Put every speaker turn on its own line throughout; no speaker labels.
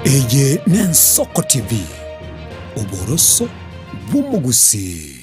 Eye n'Ensoko TV, oboroso bw'omogusii.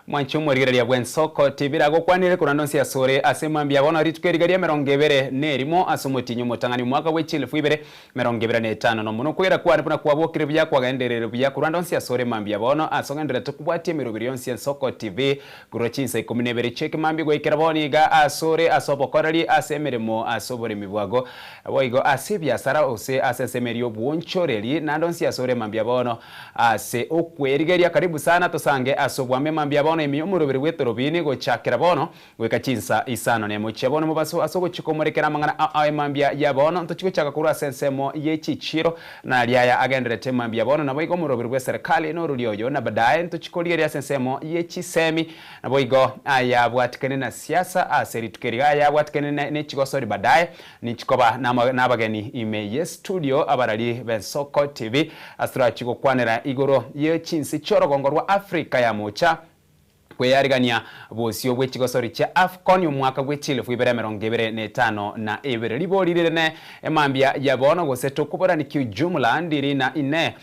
Mwanche omorigereria bw'ensoko tibira agokwanire korende onsi asore ase mambia bono rituko eriga ri'emerongo ebere nerimo ase omotienyi omotang'ani omwaka bwe chilifu ibere Merongo ebere na etano nomonwa okwegera kwane buna kwabokire buya kwagendererire buya korwa ande onsi asore mambia bono ase ogendererete kobwatia emeroberi yonsi y'Ensoko TV korwa chinsa ikomi na ibere chi'ekemambia goikera bono iga asore ase obokoreri ase emeremo ase oboremi bwago boigo ase ebiasara gose ase ensemo eria y'obwonchoreri naende onsi asore mambia bono ase okwerigeria karibu sana tosange ase obwame mambia bono ime y'omoroberi bw'etorobini gochakera bono Goika chinsa isano nemo chia bono mobaso ase ogochia komorekera amang'ana ao emambia ya bono, ntochie gochaka korwa ase ensemo ye chichiiro, na aria aya agendererete emambia ya bono, naboigo omoroberi bw'eserekali norori oyo, na badaye ntochie korigereria ase ensemo ye chisemi, naboigo ayabwatikane na siasa ase rituko eri, ayabwatikane ne chigosori badaye, ninchikoba nabageni ime ye studio abarari b'Ensoko TV, ase torachie gokwanera igoro ye chinse chi'orogongo rwa Africa ya mocha, Kweyarigania bosio bwe chigosori chia Afcon omwaka bwe chielfu ibere emerongo ebere na etano na ebere. Ribori rirene emambia ya bono gose tokoborani kiujumla ndiri na ine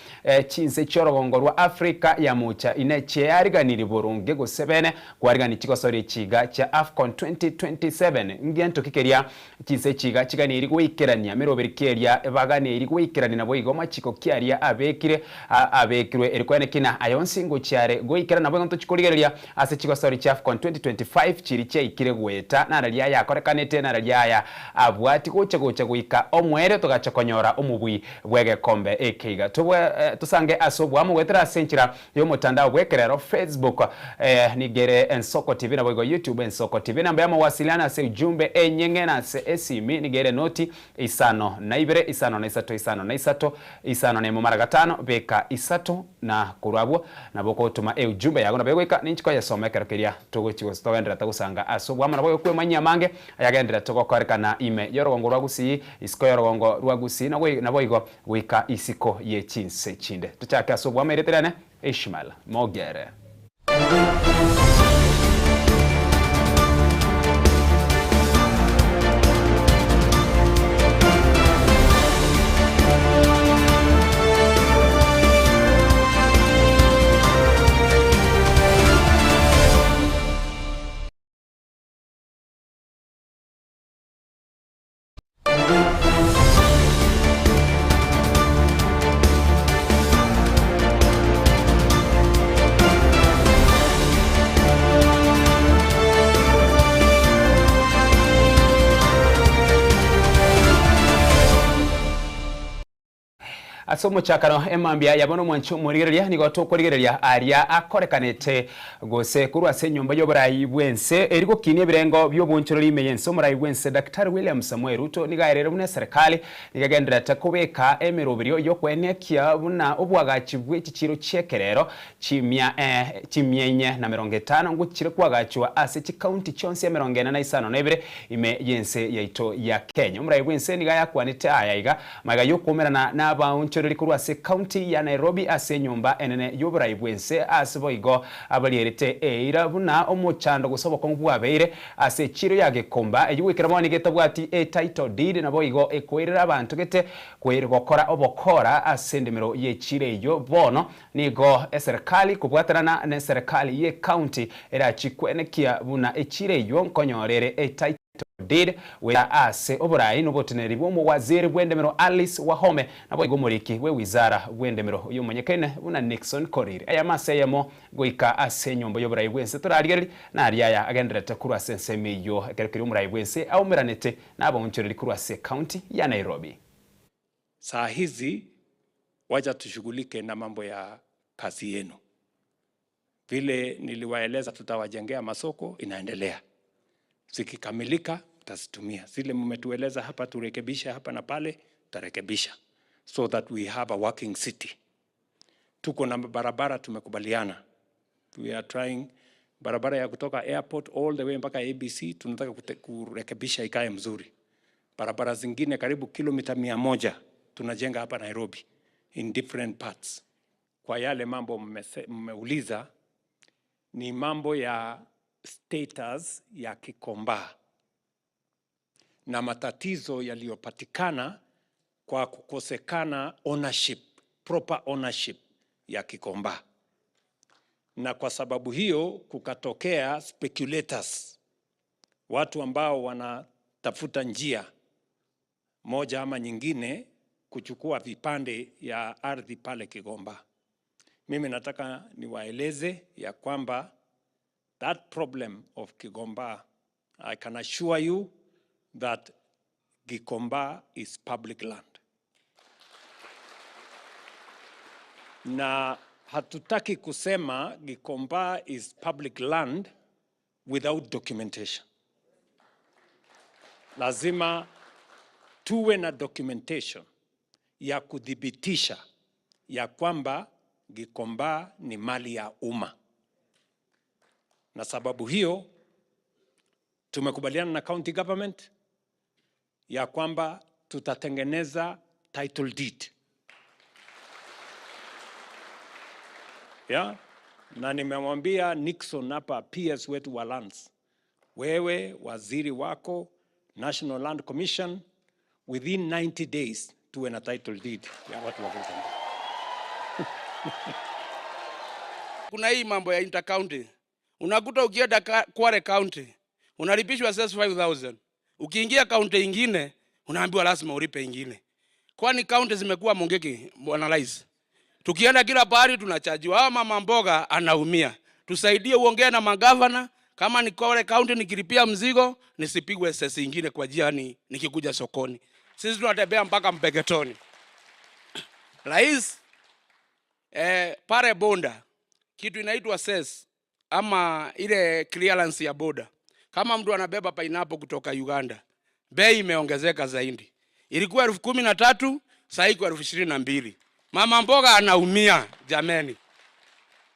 chinse chiorogongo rwa Africa ya mocha ine chieyariganiri boronge gose bene kwarigani chigosori echiga chia Afcon 2027 ngento ki keria chinse echiga chiganeiri goikerania meroberi keria baganeiri goikerania naboigo machiko ki aria abekire abekirwe eri kwene ki na aya onsi ngochia are goikera naboigo ntochie korigereria ase chigosori chia Afcon 2025 chiri chiaikire goeta nararia aya akorekanete nararia aya abwati gocha gocha goika omoerio togacha konyora omobui bw'egekombe eke iga tobwe tosange ase oboamo goetera ase enchera y'omotandao bw'ekerero Facebook nigo ere Ensoko TV naboigo YouTube Ensoko TV namba y'amawasiliano ase ujumbe enyeng'e na ase esimi nigo ere noti Isano na ibere, isano na isato, isano na isato, isano na emo mara gatano, beka isato, na korwa abwo nabo okotoma eujumbe yago nabo egoika, ninchi koyesoma ekero keria togochi gose togendererete gosanga ase oboamo nabo okwemanyia amange ayagendererete gokorekana ime y'orogongo rwa Gusii, isiko y'orogongo rwa Gusii, naboigo goika isiko ye chinse chinde. Tochake ase oboamo erieta riane Ishmael Mogere. Ase omochakano emambia ya bono omwanchi omorigereria nigo tokorigereria aria akorekanete gose korwa ase enyomba y'oborai bw'ense eri gokinia ebirengo bi'obonchoreri ime y'ense omorai bw'ense Daktari William Samoei Ruto nigo aerire buna eserekari nigo egendererete kobeka emeroberio y'okoenekia buna oboagachi bwe chichiiro chi'ekerero chimia chimia inye na merongo etano ngochire koagachwa ase chikaunti chionsi emerongo ene na isano na ibere ime y'ense yaito ya Kenya. Omorai bw'ense nigo ayakwanete aya iga Magega y'okoumerana nabaonchoreri korwa ase County ya Nairobi ase enyomba enene y'oborai bw'ense ase boigo abarierete eira buna omochando gose obokong'u bwabeire ase echiro ya Gikomba eyio goikera bono nigo etabwati e title deed naboigo ekoirera abanto gete gokora obokora ase endemero y'echiro eyio bono nigo eserekari kobwatanana neserekari ye county erachie kwenekia buna echiro eyio nkonyora ere e title Deed goeta ase oborai noboteneneri bw'omowaziri bw'endemero Alice Wahome naboigo omoriki bwe wizara bw'endemero oyomonyekaine buna Nixon Korir. Eyemo ase eyemo goika ase enyomba y'oborai bw'ense torarigererie naria aya agendererete korwa ase ensemo eyio ekero keria omorai bw'ense aumeranete nabaonchoreri korwa ase ecounty ya Nairobi.
Saa hizi wacha tushughulike na mambo ya kazi yenu. Vile niliwaeleza tutawajengea masoko inaendelea. Zikikamilika tutazitumia. Zile mmetueleza hapa turekebishe hapa na pale, tutarekebisha so that we have a working city. Tuko na barabara tumekubaliana. We are trying barabara ya kutoka airport all the way mpaka ABC tunataka kurekebisha ikae mzuri. Barabara zingine karibu kilomita 100 tunajenga hapa Nairobi in different parts. Kwa yale mambo mmeuliza ni mambo ya status ya Gikomba na matatizo yaliyopatikana kwa kukosekana ownership, proper ownership ya Gikomba, na kwa sababu hiyo kukatokea speculators, watu ambao wanatafuta njia moja ama nyingine kuchukua vipande ya ardhi pale Gikomba. Mimi nataka niwaeleze ya kwamba that problem of Gikomba, I can assure you that Gikomba is public land. Na hatutaki kusema Gikomba is public land without documentation. Lazima tuwe na documentation ya kuthibitisha ya kwamba Gikomba ni mali ya umma. Na sababu hiyo tumekubaliana na county government ya kwamba tutatengeneza title deed. Ya? Na nimemwambia Nixon hapa PS wetu wa lands, wewe waziri wako National Land Commission, within 90 days tuwe na title deed ya watu wa Gikomba.
Kuna hii mambo ya inter county. Unakuta ukienda Kwale County unalipishwa cess 5000. Ukiingia county ingine unaambiwa lazima ulipe ingine. Kwani county zimekuwa mongeki, Bwana Rais? Tukienda kila pahali tunachajiwa. Hawa mama mboga anaumia. Tusaidie, uongee na magavana, kama ni Kwale County nikilipia mzigo nisipigwe cess ingine kwa jiani nikikuja sokoni. Sisi tunatembea mpaka Mpeketoni. Rais, pale bonda kitu inaitwa cess ama ile clearance ya boda. Kama mtu anabeba pineapple kutoka Uganda, bei imeongezeka zaidi. Ilikuwa 13,000, sasa iko 22,000. Mama mboga anaumia jameni.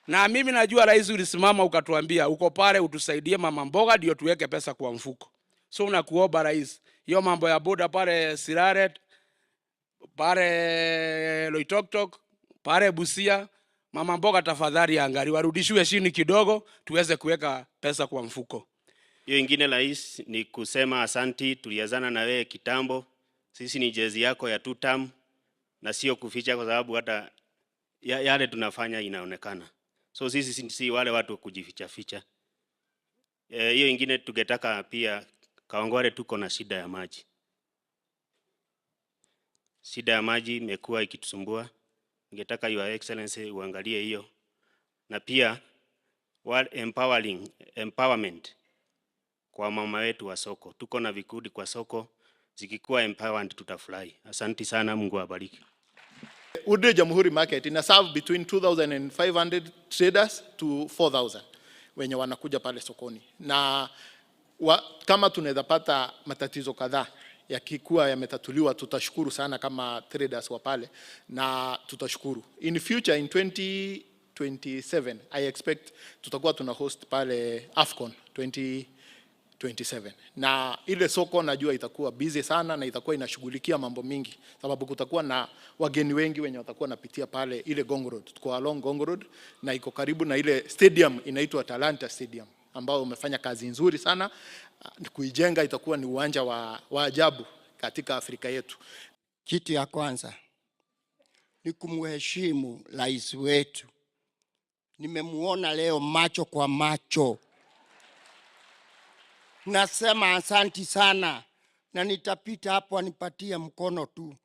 Na mimi najua rais ulisimama ukatuambia uko pale utusaidie mama mboga ndio tuweke pesa kwa mfuko. So nakuomba rais, hiyo mambo ya boda pale Siraret, pale Loitoktok, pale Busia, mama mboga tafadhali angalia warudishiwe chini kidogo tuweze kuweka pesa kwa mfuko.
Hiyo ingine rais ni kusema asanti, tulianzana na wewe kitambo. Sisi ni jezi yako ya two term na sio kuficha kwa sababu hata yale tunafanya inaonekana. So sisi si wale watu kujificha ficha. Hiyo ingine tungetaka pia Kawangware tuko na shida ya maji. Shida ya maji imekuwa ikitusumbua. Ningetaka Your Excellency uangalie hiyo. Na pia empowerment kwa mama wetu wa soko. Tuko na vikundi kwa soko, zikikuwa empowered tutafurahi. Asante sana, Mungu awabariki.
Woodridge Jamhuri Market ina serve between 2,500 traders to 4,000 wenye wanakuja pale sokoni. Na kama tunaweza pata matatizo kadhaa yakikuwa yametatuliwa, tutashukuru sana kama traders wa pale, na tutashukuru. In future, in 2027, I expect tutakuwa tuna host pale AFCON 2027. Na ile soko najua itakuwa busy sana na itakuwa inashughulikia mambo mingi, sababu kutakuwa na wageni wengi wenye watakuwa napitia pale ile Ngong Road. Tuko along Ngong Road na iko karibu na ile stadium inaitwa Talanta Stadium ambao umefanya kazi nzuri sana kuijenga. Itakuwa ni uwanja wa ajabu katika Afrika yetu.
Kitu ya kwanza ni kumheshimu rais wetu. Nimemuona leo macho kwa macho. Nasema asanti sana, na nitapita hapo anipatie mkono tu.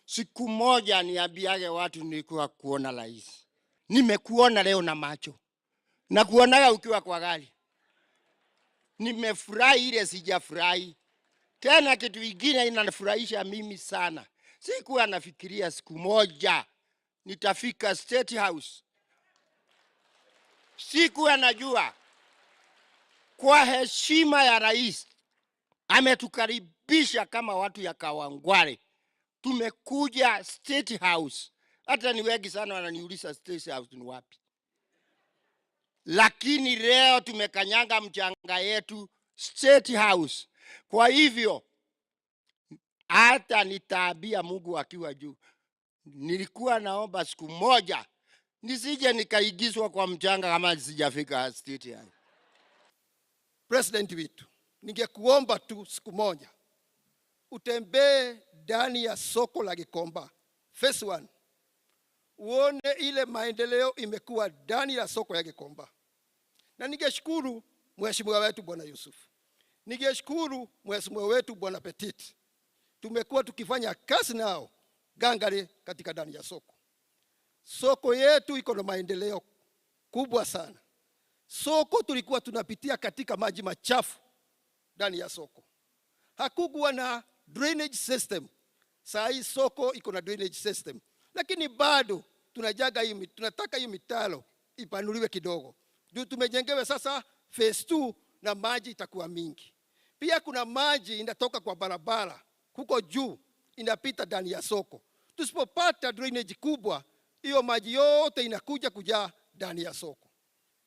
Siku moja niambiage watu nilikuwa kuona rais. Nimekuona leo na macho. Na kuonaga ukiwa kwa gari. Nimefurahi ile sijafurahi. Tena kitu kingine inanifurahisha mimi sana. Sikuwa nafikiria siku moja nitafika State House. Sikuwa najua. Kwa heshima ya rais Ametukaribisha kama watu ya Kawangware. Tumekuja State House. Hata ni wengi sana wananiuliza State House ni wapi, lakini leo tumekanyanga mchanga yetu State House. Kwa hivyo hata nitaambia Mungu akiwa juu, nilikuwa naomba siku moja nisije nikaigizwa kwa mchanga kama sijafika State House.
President wetu, ningekuomba tu siku moja utembee ndani ya soko la Gikomba phase one, uone ile maendeleo imekuwa ndani ya soko ya Gikomba, na ningeshukuru mheshimiwa wetu bwana Yusuf, ningeshukuru mheshimiwa wetu bwana Petit, tumekuwa tukifanya kazi nao gangare katika ndani ya soko. Soko yetu iko na maendeleo kubwa sana. Soko tulikuwa tunapitia katika maji machafu ndani ya soko, hakukuwa na drainage system. Saa hii soko iko na drainage system, lakini bado tunajaga hii, tunataka hii mitalo ipanuliwe kidogo juu tumejengewe sasa phase 2 na maji itakuwa mingi. Pia kuna maji inatoka kwa barabara huko juu inapita ndani ya soko. Tusipopata drainage kubwa, hiyo maji yote inakuja kujaa ndani ya soko.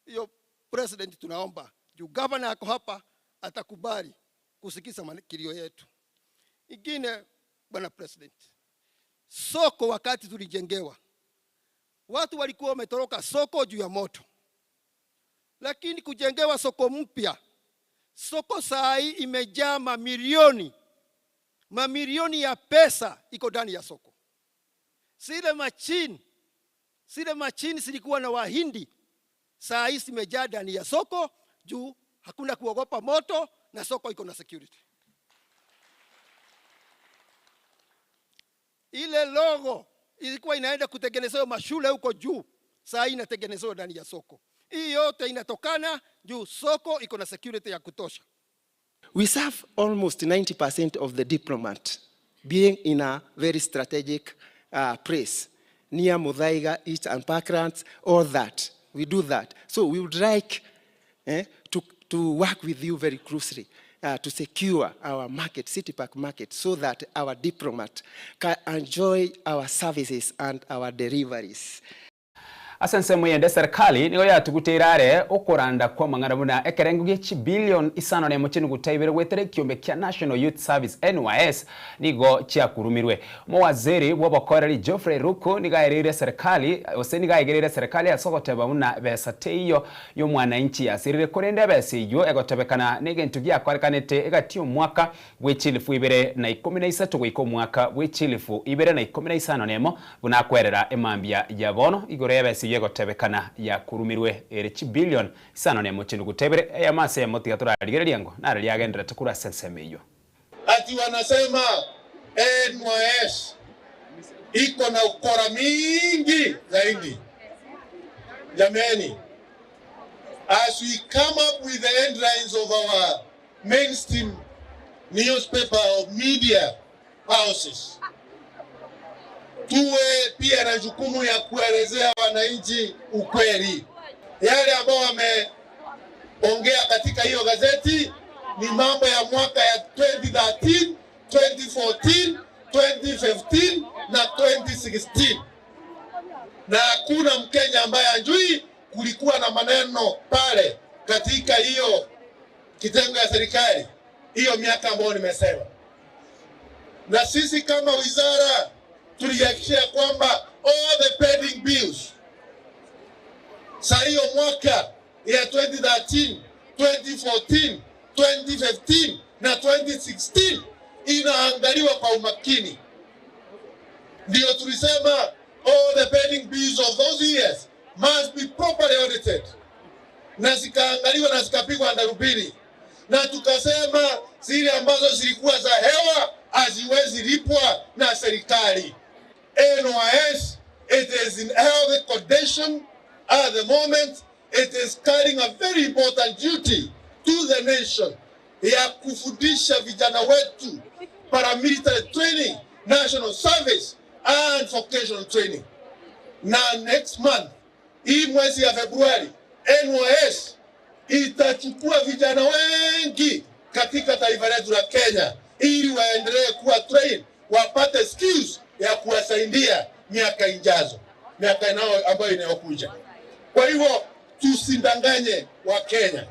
Hiyo president, tunaomba juu governor ako hapa, atakubali kusikiza kilio yetu. Ingine, bwana president, soko wakati tulijengewa, watu walikuwa wametoroka soko juu ya moto, lakini kujengewa soko mpya, soko saa hii imejaa mamilioni mamilioni ya pesa iko ndani ya soko. Zile machini zile machini zilikuwa na Wahindi, saa hii zimejaa ndani ya soko juu hakuna kuogopa moto na soko iko na security. Ile logo ilikuwa inaenda kutengenezewa mashule huko juu, saa hii inatengenezewa ndani ya soko. Hii yote inatokana juu soko iko na security ya kutosha.
We serve almost 90% of the diplomat being in a very strategic place near Muthaiga, East and Parklands, all that. We do that. So we would like to work with you very closely to secure our market, City Park market, so that our diplomat can enjoy our services and our deliveries.
Ase ensemo eyende eserikali nigo yatuguteire are okoranda kwa amang'ana buna ekerengo gie chibillion isano na emo chinuguta ibere goetera ekiombe kia National Youth Service NYS nigo chiakurumirwe. Omowaziri bwa obokoreri Geoffrey Ruku nigo aereire eserikali gose nigo aigereire eserikali ase ogoteba buna besa teiyo ya omwananchi yasirire korende ebesa eywo egotebekana na egento giakorekanete egati omwaka bwe chilifu ibere na ikomi na isato goika omwaka bwe chilifu ibere na ikomi na isano na emo buna akwerera emambia ya bono igoro y'ebesa eywo egotebekana yakurumirwe ere chibillion isano na emo chinuguta ibere eyemo ase eyemo tiga torarigereria ngo naro riagenderete korwa ase ensemo eywo.
Ati wanasema NYS iko na ukora mingi zaidi. Jameni, as we come up with the headlines of our mainstream newspaper or media houses, tuwe pia na jukumu ya kuelezea wananchi ukweli. Yale ambao wameongea katika hiyo gazeti ni mambo ya mwaka ya 2013, 2014, 2015 na 2016, na hakuna Mkenya ambaye hajui kulikuwa na maneno pale katika hiyo kitengo ya serikali hiyo miaka ambayo nimesema. Na sisi kama wizara tulihakikisha kwamba all the pending bills sa hiyo mwaka ya 2013, 2014, 2015 na 2016 inaangaliwa kwa umakini. Ndio tulisema all the pending bills of those years must be properly audited, na zikaangaliwa na zikapigwa darubini, na tukasema zile ambazo zilikuwa za hewa haziwezi lipwa na serikali. NYS, it is in healthy condition at the moment. It is carrying a very important duty to the nation ya kufundisha vijana wetu paramilitary training, national service and vocational training. Na next month, hii mwezi ya Februari, NYS itachukua vijana wengi katika taifa letu la Kenya ili waendelee kuwa trained, wapate skills ya kuwasaidia miaka ijazo, miaka inayo ambayo inayokuja. Kwa hivyo tusidanganye wa Kenya.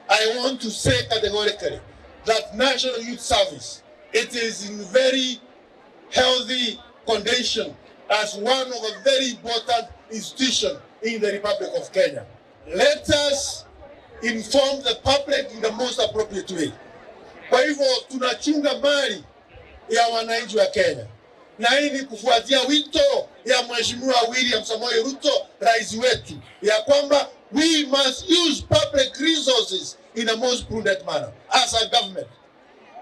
I want to say categorically that National Youth Service it is in very healthy condition as one of a very important institution in the Republic of Kenya. Let us inform the public in the most appropriate way. Kwa hivyo tunachunga mali ya wananchi wa Kenya, na hii ni kufuatia wito ya Mheshimiwa William Samoei Ruto, rais wetu, ya kwamba we must use public resources in a most prudent manner as a government.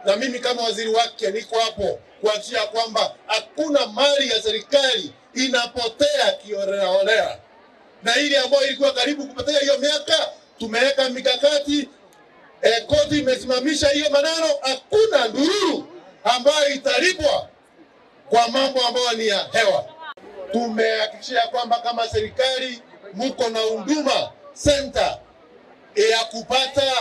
Na mimi kama waziri wake niko hapo kuhakikisha kwamba hakuna mali ya serikali inapotea kiholelaholela, na ile ambayo ilikuwa karibu kupotea hiyo miaka, tumeweka mikakati e, koti imesimamisha hiyo maneno. Hakuna ndururu ambayo italipwa kwa mambo ambayo ni ya hewa. Tumehakikisha kwamba kama serikali muko na huduma center ya kupata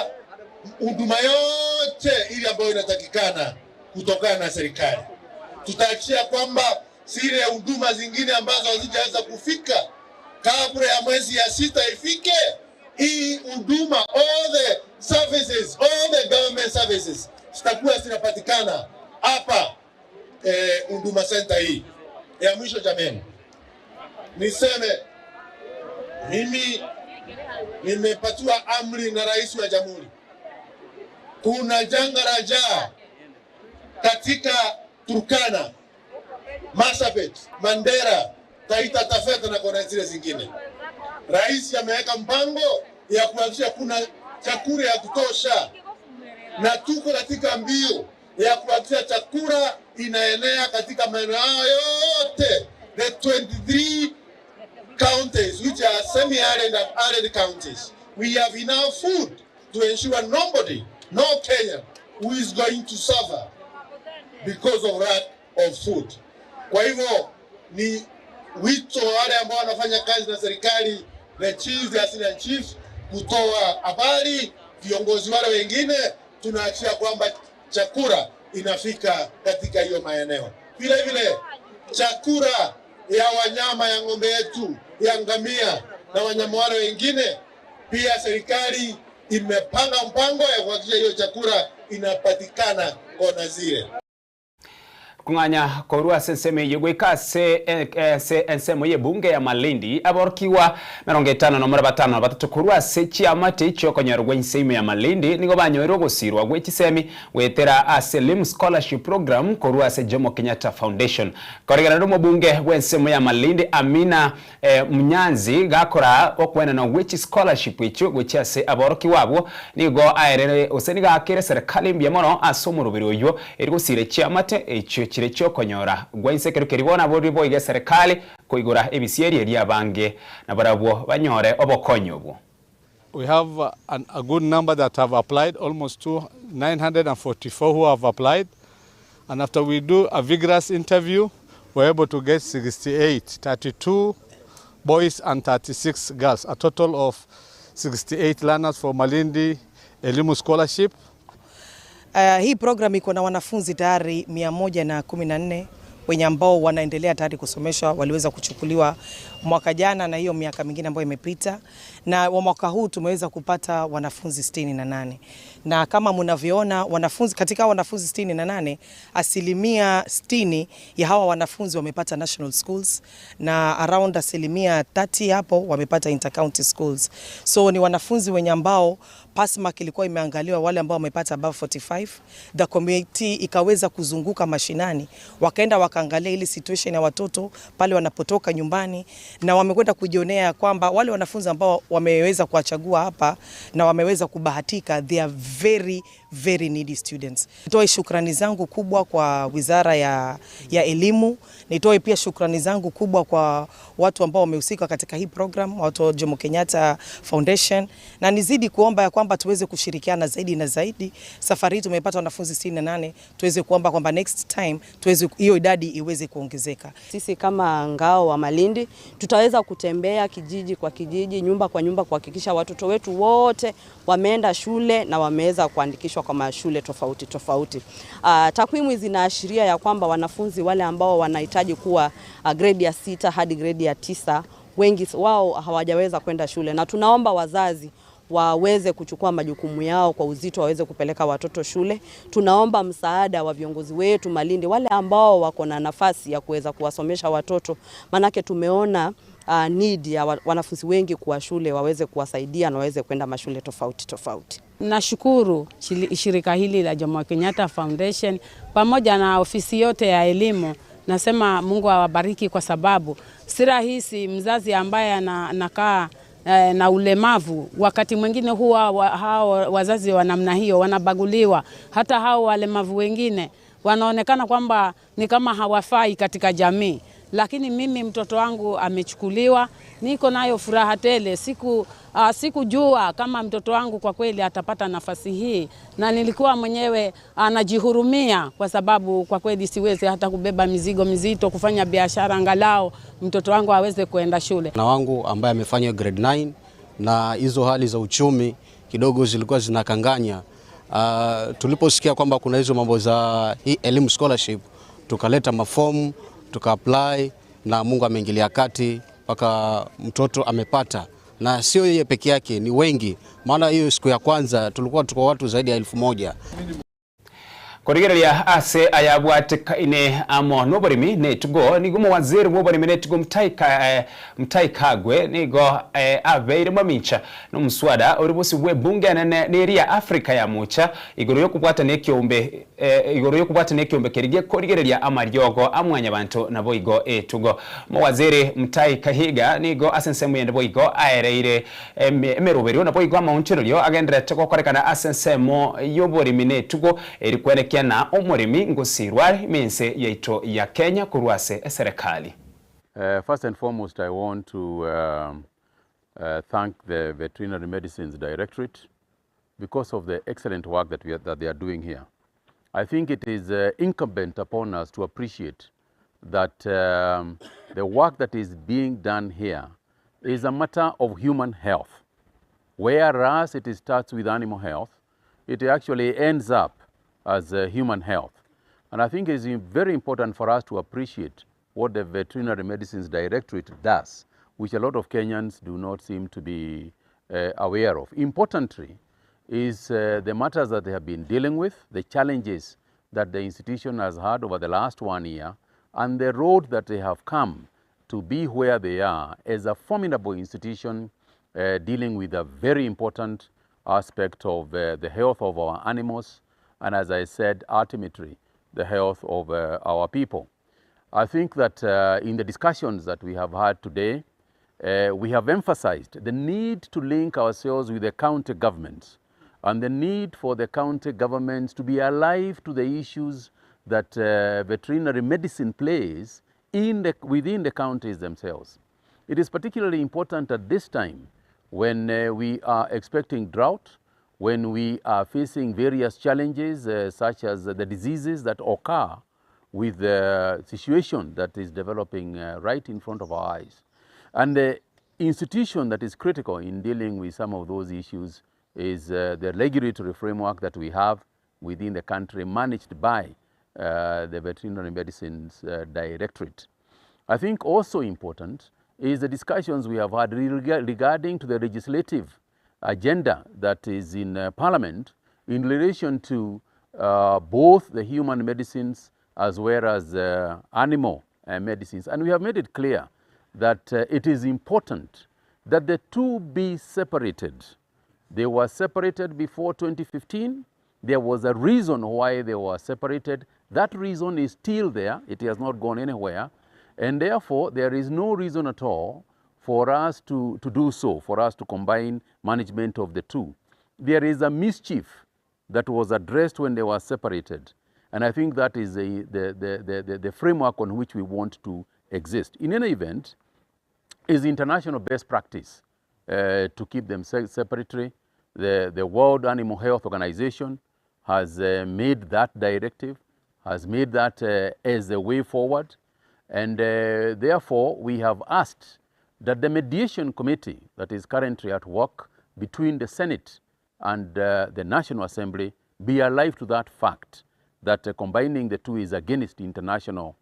huduma yote ile ambayo inatakikana kutokana na serikali. Tutahakikisha kwamba zile huduma zingine ambazo hazijaweza kufika kabla ya mwezi ya sita ifike, hii huduma, all the services, all the government services zitakuwa zinapatikana hapa huduma center hii. Ya mwisho jameni, niseme mimi nimepatiwa amri na rais wa jamhuri, kuna janga la njaa katika Turkana, Marsabit, Mandera, Taita Taveta na kona zile zingine. Rais ameweka mpango ya kuhakikisha kuna chakula ya kutosha, na tuko katika mbio ya kuhakikisha chakula inaenea katika maeneo hayo yote, the 23 counties which are semi-arid and arid counties. We have enough food to ensure nobody, no Kenyan, who is going to suffer because of lack of food. Kwa hivyo ni wito wa wale ambao wanafanya kazi na serikali, the chiefs, the assistant chiefs, kutoa habari, viongozi wale wengine, tunahakikisha kwamba chakula inafika katika hiyo maeneo. Vile vile chakula ya wanyama ya ng'ombe yetu ya ngamia na wanyama wale wengine, pia serikali imepanga mpango ya kuhakikisha hiyo chakula inapatikana kona zile.
Kung'anya korwa ase ensemo eywo goika ase ase ensemo ya ebunge ya Malindi aborokigwa 53 korwa ase chiamate chiokonyora inse ime ya Malindi nigo banyoire ogosirwa gwe chisemi gwetera ase Elimu Scholarship Program korwa ase Jomo Kenyatta Foundation. Koregera omobunge bwa ensemo ya Malindi Amina Mnyanzi gakora okwenana gwe scholarship echio gochia ase aborokigwa abwo nigo aerere ose nigo akere serikali mbuya mono ase omoroberi oywo eri gosira chiamate echio chire chiokonyora gwa inse ekero keria bono abwo boiga eserikali koigora ebisieri eri abange nabarabwo banyore obokonyi obwo.
We have a good number that have applied, almost 944 who have applied. And after we do a vigorous interview, we're able to get 68, 32 boys and 36 girls, a total of 68 learners for Malindi Elimu Scholarship.
Hii program iko na wanafunzi tayari 114 wenye ambao wanaendelea tayari kusomeshwa, waliweza kuchukuliwa mwaka jana na hiyo miaka mingine ambayo imepita, na wa mwaka huu tumeweza kupata wanafunzi 68 na kama mnavyoona wanafunzi, katika wanafunzi 68 60% ya hawa wanafunzi wamepata national schools na around 30% hapo wamepata intercounty schools. So ni wanafunzi wenye ambao pass mark ilikuwa imeangaliwa wale ambao wamepata above 45. The committee ikaweza kuzunguka mashinani, wakaenda wakaangalia ile situation ya watoto pale wanapotoka nyumbani, na wamekwenda kujionea kwamba wale wanafunzi ambao wameweza kuwachagua hapa na wameweza kubahatika, they are very very needy students. Nitoe shukrani zangu kubwa kwa Wizara ya Elimu, nitoe pia shukrani zangu kubwa kwa watu ambao wamehusika katika hii program, watu wa Jomo Kenyatta Foundation, na nizidi kuomba ya kwamba tuweze kushirikiana zaidi na zaidi. Safari hii tumepata wanafunzi 68, tuweze kuomba kwamba next time tuweze hiyo idadi iweze kuongezeka.
Sisi kama ngao wa Malindi tutaweza kutembea kijiji kwa kijiji, nyumba kwa nyumba kuhakikisha watoto wetu wote wameenda shule na wameweza kuandikishwa. kusomeshwa kwa mashule tofauti tofauti. Takwimu zinaashiria ya kwamba wanafunzi wale ambao wanahitaji kuwa grade ya 6 hadi grade ya 9 wengi wao hawajaweza kwenda shule, na tunaomba wazazi waweze kuchukua majukumu yao kwa uzito, waweze kupeleka watoto shule. Tunaomba msaada wa viongozi wetu Malindi, wale ambao wako na nafasi ya kuweza kuwasomesha watoto, manake tumeona need ya wanafunzi wengi kuwa shule, waweze kuwasaidia na waweze kwenda mashule tofauti tofauti.
Nashukuru shirika hili la Jomo Kenyatta Foundation pamoja na ofisi yote ya elimu. Nasema Mungu awabariki kwa sababu si rahisi mzazi ambaye anakaa na ulemavu. Wakati mwingine huwa hao wazazi wa namna hiyo wanabaguliwa, hata hao walemavu wengine wanaonekana kwamba ni kama hawafai katika jamii. Lakini mimi mtoto wangu amechukuliwa, niko nayo furaha tele. Sikujua kama mtoto wangu kwa kweli atapata nafasi hii, na nilikuwa mwenyewe anajihurumia kwa sababu kwa kweli siwezi hata kubeba mizigo mizito, kufanya biashara angalau mtoto wangu aweze kuenda shule.
Na wangu ambaye amefanya grade 9, na hizo hali za uchumi kidogo zilikuwa zinakanganya. Tuliposikia kwamba kuna hizo mambo za hii elimu scholarship, tukaleta mafomu, tuka-apply, na Mungu ameingilia kati mpaka mtoto amepata. Na sio yeye peke yake, ni wengi, maana hiyo siku ya kwanza tulikuwa tuko watu zaidi ya 1000.
Korigereria ase ayabwatikaine amo noborimi netugo nigo mowaziri bwoborimi netugo Mutahi Kagwe nigo abeire mamincha nomuswada ori bosi bwe bunge nene neri ya Afrika ya mucha igoro yokubwata nekiombe igoro yokubwata nekiombe kerigie korigereria amariogo amwanya bantu nabo igo etugo. Mowaziri Mutahi Kahiga nigo ase ensemo yende boigo aereire emeroberio nabo igo amaonchererio agenderete gokorekana ase ensemo yoborimi netugo erikwerekia na omoremi ngosirwa mense yaito ya Kenya kurwase eserikali.
First and foremost, I want to thank the Veterinary Medicines Directorate because of the excellent work that they are doing here. I think it is incumbent upon us to appreciate that the work that is being done here is a matter of human health. Whereas it starts with animal health, it actually ends up as human health. And I think it's very important for us to appreciate what the Veterinary Medicines Directorate does, which a lot of Kenyans do not seem to be aware of. Importantly is the matters that they have been dealing with, the challenges that the institution has had over the last 1 year, and the road that they have come to be where they are as a formidable institution dealing with a very important aspect of the health of our animals, and as I said, ultimately, the health of our people. I think that in the discussions that we have had today, we have emphasized the need to link ourselves with the county governments and the need for the county governments to be alive to the issues that veterinary medicine plays within the counties themselves. It is particularly important at this time when we are expecting drought, when we are facing various challenges such as the diseases that occur with the situation that is developing right in front of our eyes. And the institution that is critical in dealing with some of those issues is the regulatory framework that we have within the country, managed by the Veterinary Medicines Directorate. I think also important is the discussions we have had regarding to the legislative agenda that is in Parliament in relation to both the human medicines as well as animal medicines. And we have made it clear that it is important that the two be separated. They were separated before 2015. There was a reason why they were separated. That reason is still there. It has not gone anywhere. And therefore, there is no reason at all for us to do so, for us to combine management of the two. There is a mischief that was addressed when they were separated. And I think that is the framework on which we want to exist. In any event, is international best practice to keep them separately. The World Animal Health Organization has made that directive, has made that as the way forward. And therefore, we have asked that the mediation committee that is currently at work between the Senate and the National Assembly be alive to that fact that combining the two is against international,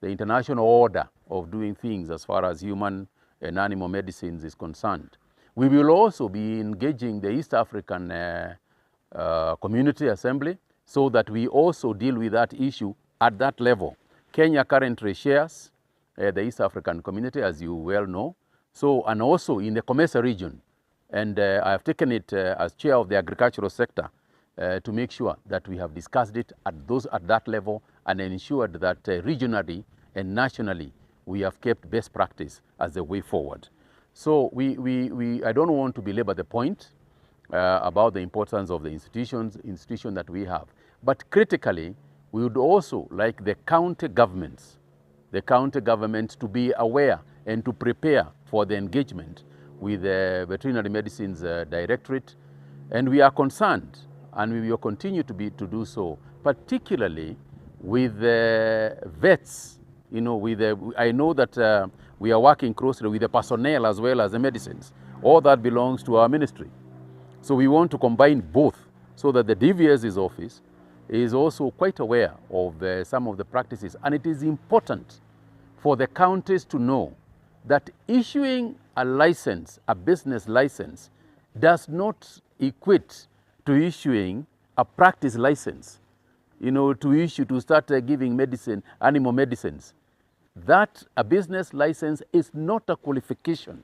the international order of doing things as far as human and animal medicines is concerned. We will also be engaging the East African Community Assembly so that we also deal with that issue at that level. Kenya currently shares the East African Community, as you well know, so, and also in the COMESA region. And I have taken it as chair of the agricultural sector to make sure that we have discussed it at that level and ensured that regionally and nationally we have kept best practice as the way forward. So I don't want to belabor the point about the importance of the institution that we have. But critically, we would also like the county governments to be aware and to prepare for the engagement with the Veterinary Medicines Directorate. And we are concerned, and we will continue to do so, particularly with the vets. I know that we are working closely with the personnel as well as the medicines. All that belongs to our ministry. So we want to combine both so that the DVS's office is also quite aware of some of the practices. And it is important for the counties to know that issuing a license, a business license, does not equate to issuing a practice license, to issue, to start giving medicine, animal medicines. That a business license is not a qualification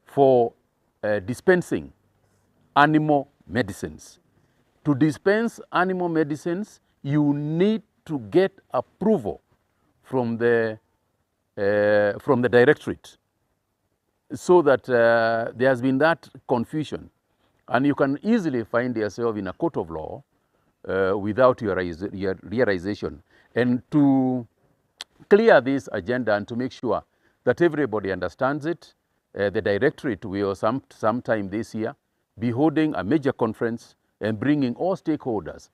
for dispensing animal medicines. To dispense animal medicines, you need to get approval from the directorate, so that there has been that confusion. And you can easily find yourself in a court of law without your realization. And to clear this agenda and to make sure that everybody understands it the directorate will sometime this year be holding a major conference and bringing all stakeholders,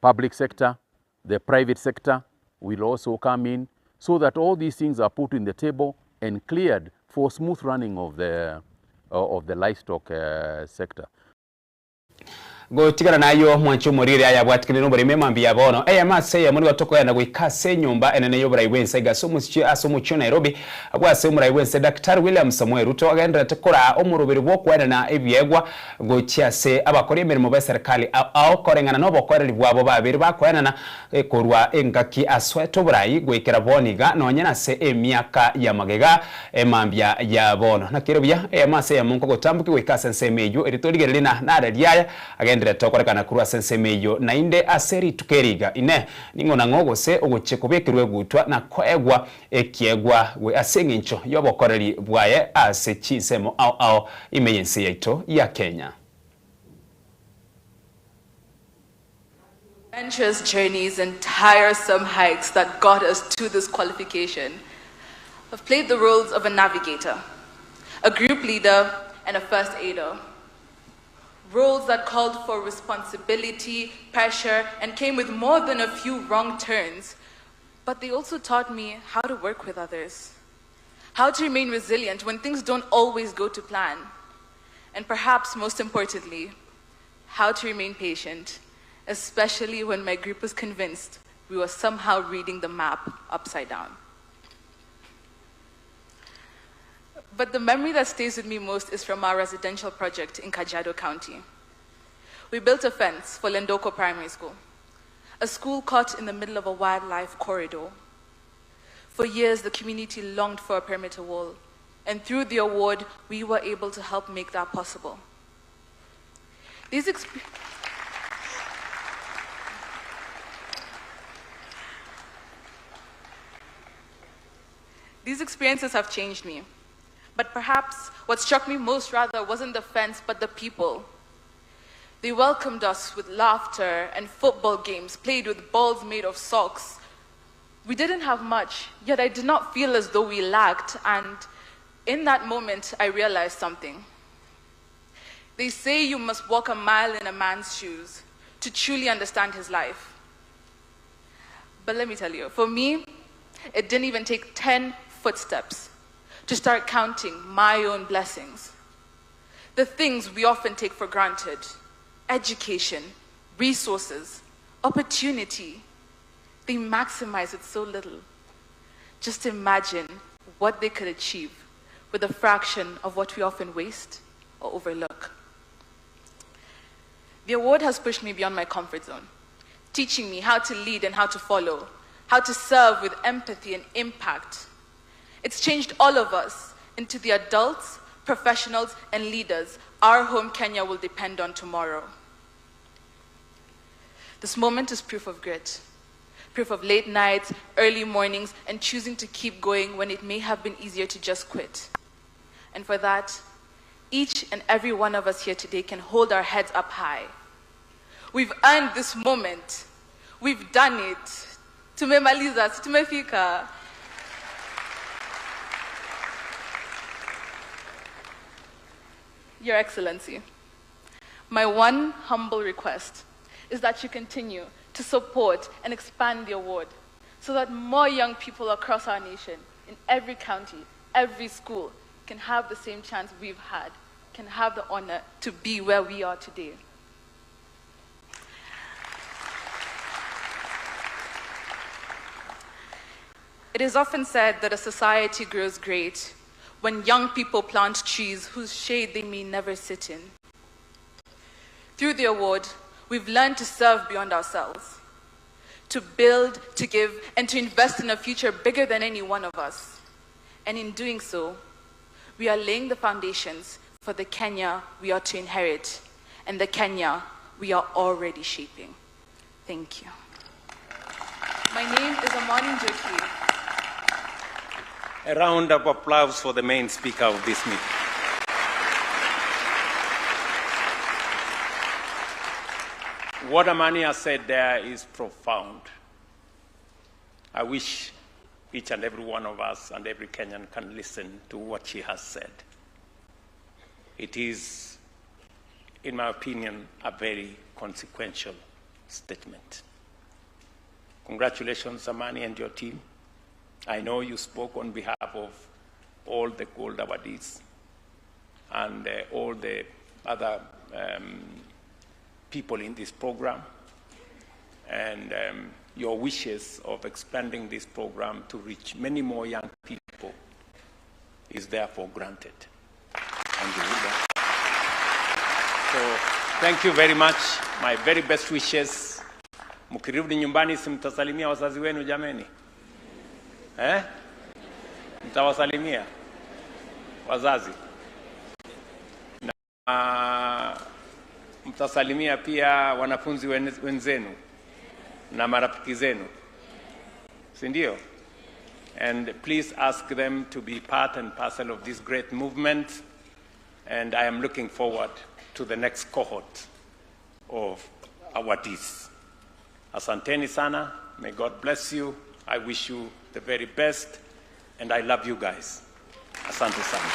public sector, the private sector will also come in, so that all these things are put in the table and cleared for smooth running of the livestock sector.
Gotigana nayo mwancho morire aya bwatikire no borime mambi ya bono. Eya mase ya muri gatokoyana goikase nyumba enene yo burai wense gaso musichi aso mucho Nairobi. Agwase umurai wense Daktari William Samoei Ruto agendera tekora omurubiri bwo kwena na ebyegwa gochiase abakori emirimo ba serikali ao korengana no bokoreri bwabo babiri bakwena na korwa engaki asweto burai goikera boniga nonya nase emiaka ya magega emambia ya bono. Nakirobia eya mase ya munko gotambuki goikase nsemeyo eritorigerere na nararia agendera tokorekana kurwa sensemeyo nainde aseri tukeriga ine ningona ngogose ogoche kubekerwe gutwa na koegwa ekiegwa we asengincho yobokoreri bwaye ase chisemo ao ao imeyensi yaito ya Kenya.
Adventurous journeys and tiresome hikes that got us to this qualification. I've played the roles of a navigator, a group leader, and a first aider. Roles that called for responsibility, pressure, and came with more than a few wrong turns. But they also taught me how to work with others, how to remain resilient when things don't always go to plan, and perhaps most importantly, how to remain patient, especially when my group was convinced we were somehow reading the map upside down. But the memory that stays with me most is from our residential project in Kajiado County. We built a fence for Lendoko Primary School, a school caught in the middle of a wildlife corridor. For years, the community longed for a perimeter wall, and through the award, we were able to help make that possible. These experiences have changed me. But perhaps what struck me most rather wasn't the fence, but the people. They welcomed us with laughter and football games played with balls made of socks. We didn't have much, yet I did not feel as though we lacked, and in that moment, I realized something. They say you must walk a mile in a man's shoes to truly understand his life. But let me tell you, for me, it didn't even take 10 footsteps to start counting my own blessings. The things we often take for granted: education, resources, opportunity. They maximize it so little. Just imagine what they could achieve with a fraction of what we often waste or overlook. The award has pushed me beyond my comfort zone, teaching me how to lead and how to follow, how to serve with empathy and impact. It's changed all of us into the adults, professionals, and leaders our home Kenya will depend on tomorrow. This moment is proof of grit, proof of late nights, early mornings, and choosing to keep going when it may have been easier to just quit. And for that, each and every one of us here today can hold our heads up high. We've earned this moment. We've done it. Tumemaliza, tumefika. Your Excellency, my one humble request is that you continue to support and expand the award so that more young people across our nation, in every county, every school, can have the same chance we've had, can have the honor to be where we are today. It is often said that a society grows great when young people plant trees whose shade they may never sit in. Through the award, we've learned to serve beyond ourselves, to build, to give, and to invest in a future bigger than any one of us. And in doing so, we are laying the foundations for the Kenya we are to inherit and the Kenya we are already shaping. Thank you. My name is Amani Njoki.
A round of applause for the main speaker of this meeting. What Amani has said there is profound. I wish each and every one of us and every Kenyan can listen to what she has said. It is, in my opinion, a very consequential statement. Congratulations, Amani and your team. I know you spoke on behalf of all the gold awardees and all the other people in this program, and your wishes of expanding this program to reach many more young people is therefore granted. And you will. So thank you very much. My very best wishes. Mkirudi nyumbani, si mtasalimia wazazi wenu jameni? Eh? Mtawasalimia wazazi na mtasalimia pia wanafunzi wenzenu na marafiki zenu, si ndio? And please ask them to be part and parcel of this great movement. And I am looking forward to the next cohort of awardees. Asanteni sana. May God bless you. I wish you the very best. And I love you guys. Asante sana.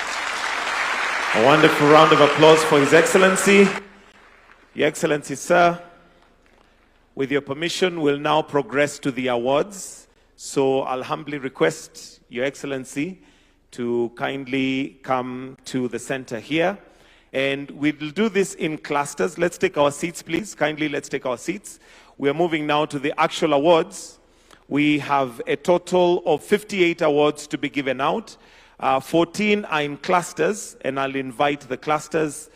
A wonderful round of applause for His Excellency. Your Excellency, sir, with your permission, we'll now progress to the awards. So I'll humbly request Your Excellency to kindly come to the center here. And we'll do this in clusters. Let's take our seats, please. Kindly, let's take our seats. We are moving now to the actual awards. We have a total of 58 awards to be given out. 14 are in clusters, and I'll invite the clusters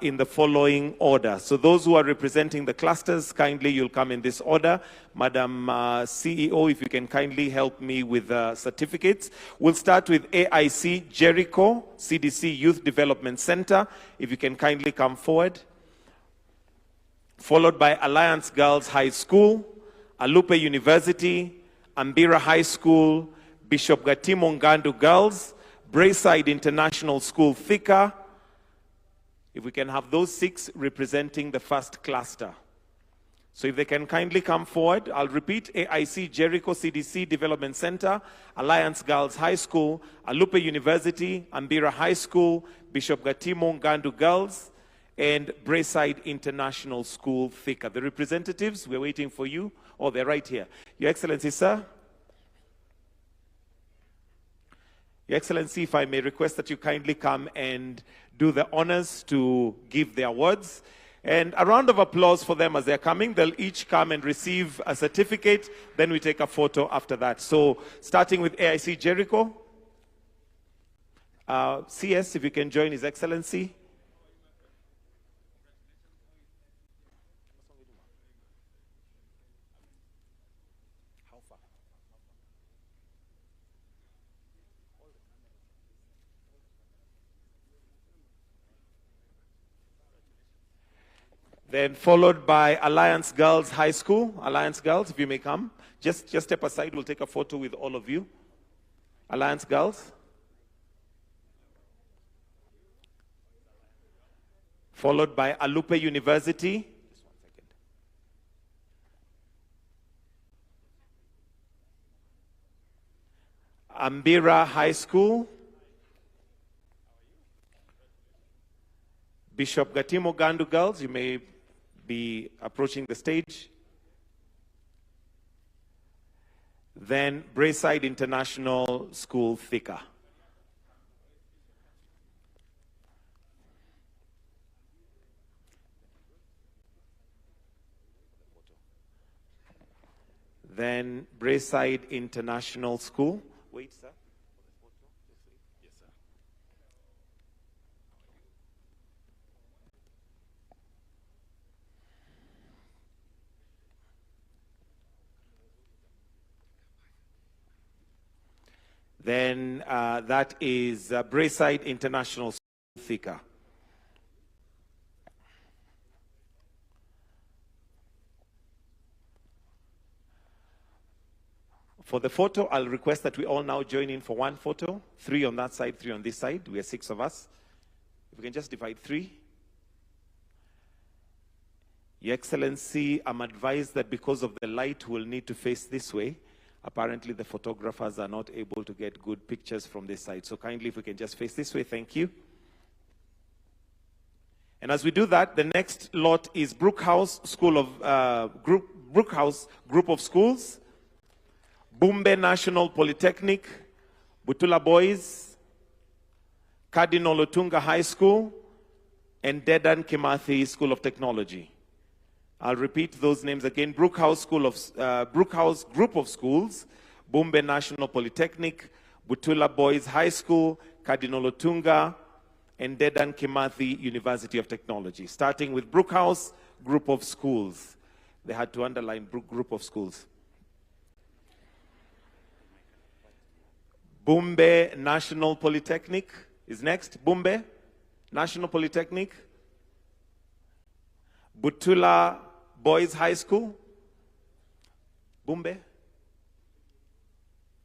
in the following order. So those who are representing the clusters, kindly you'll come in this order. Madam CEO, if you can kindly help me with certificates. We'll start with AIC Jericho, CDC Youth Development Center. If you can kindly come forward. Followed by Alliance Girls High School, Alupe University, Ambira High School, Bishop Gatimo Ngandu Girls, Braeside International School, Thika. If we can have those 6 representing the first cluster. So if they can kindly come forward, I'll repeat, AIC Jericho CDC Development Center, Alliance Girls High School, Alupe University, Ambira High School, Bishop Gatimo Ngandu Girls, and Braeside International School, Thika. The representatives, we're waiting for you. Oh, they're right here. Your Excellency, sir. Your Excellency, if I may request that you kindly come and do the honors to give the awards. And a round of applause for them as they're coming. They'll each come and receive a certificate. Then we take a photo after that. So starting with AIC Jericho. Uh, CS, if you can join His Excellency. Then followed by Alliance Girls High School. Alliance Girls, if you may come. Just, just step aside, we'll take a photo with all of you. Alliance Girls. Followed by Alupe University. Ambira High School. Bishop Gatimo Gandu Girls, you may be approaching the stage. Then Braeside International School, Thika. Then Braeside International School. Wait, sir. Yes, sir. Then uh, that is uh, Braeside International School, Thika. For the photo, I'll request that we all now join in for one photo. Three on that side, three on this side. We are six of us. If we can just divide three. Your Excellency, I'm advised that because of the light, we'll need to face this way. Apparently, the photographers are not able to get good pictures from this side. So kindly, if we can just face this way, thank you. And as we do that, the next lot is Brookhouse School of uh, Group, Brookhouse Group of Schools, Bumbe National Polytechnic, Butula Boys, Cardinal Otunga High School, and Dedan Kimathi School of Technology. I'll repeat those names again. Brookhouse School of uh, Brookhouse Group of Schools, Bumbe National Polytechnic, Butula Boys High School, Cardinal Otunga, and Dedan Kimathi University of Technology. Starting with Brookhouse Group of Schools. They had to underline Brook Group of Schools. Bumbe National Polytechnic is next. Bumbe National Polytechnic. Butula Boys High School. Bumbe.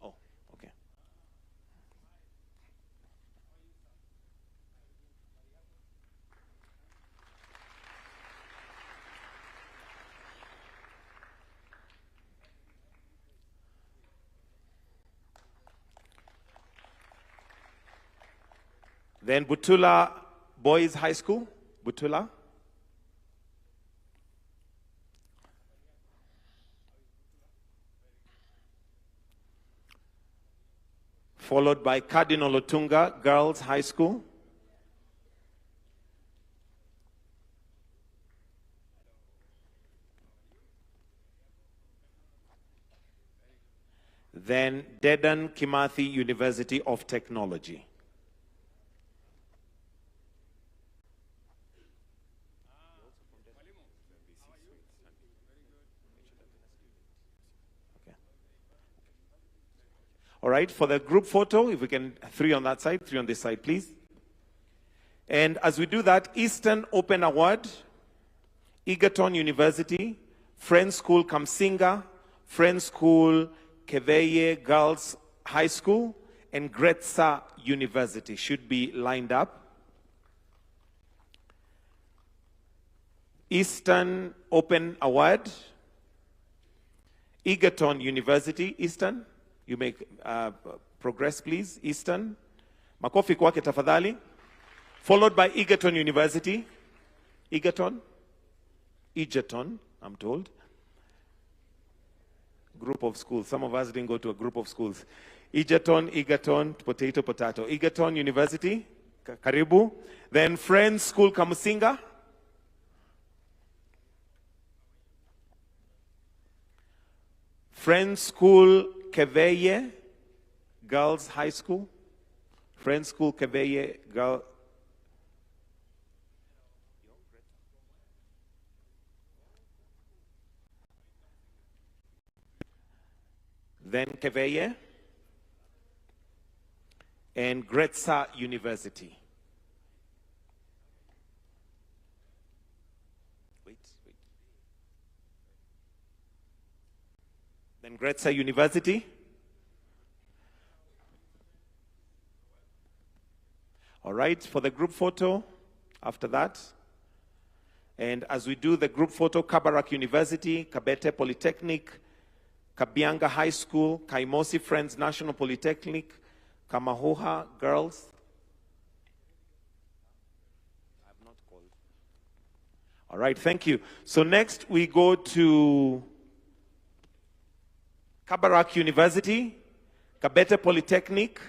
Oh, okay. Then Butula Boys High School, Butula. Followed by Cardinal Otunga Girls High School. Then Dedan Kimathi University of Technology. All right, for the group photo, if we can, three on that side, three on this side, please. And as we do that, Eastern Open Award, Egerton University, Friends School Kamsinga, Friends School Keveye Girls High School, and Gretsa University should be lined up. Eastern Open Award, Egerton University, Eastern. You may uh, progress, please. Eastern. Makofi kwake tafadhali. Followed by Egerton University. Egerton. Egerton, I'm told. Group of schools. Some of us didn't go to a group of schools. Egerton, Egerton, potato, potato. Egerton University, karibu. Then Friends School Kamusinga. Friends School Keveye Girls High School. Friends School Keveye Girl. Then Keveye and Gretsa University. Wait, wait. Then Gretsa University. All right, for the group photo after that. And as we do the group photo, Kabarak University, Kabete Polytechnic, Kabianga High School, Kaimosi Friends National Polytechnic, Kamahuha Girls. I've not called. All right, thank you. So next we go to Kabarak University, Kabete Polytechnic,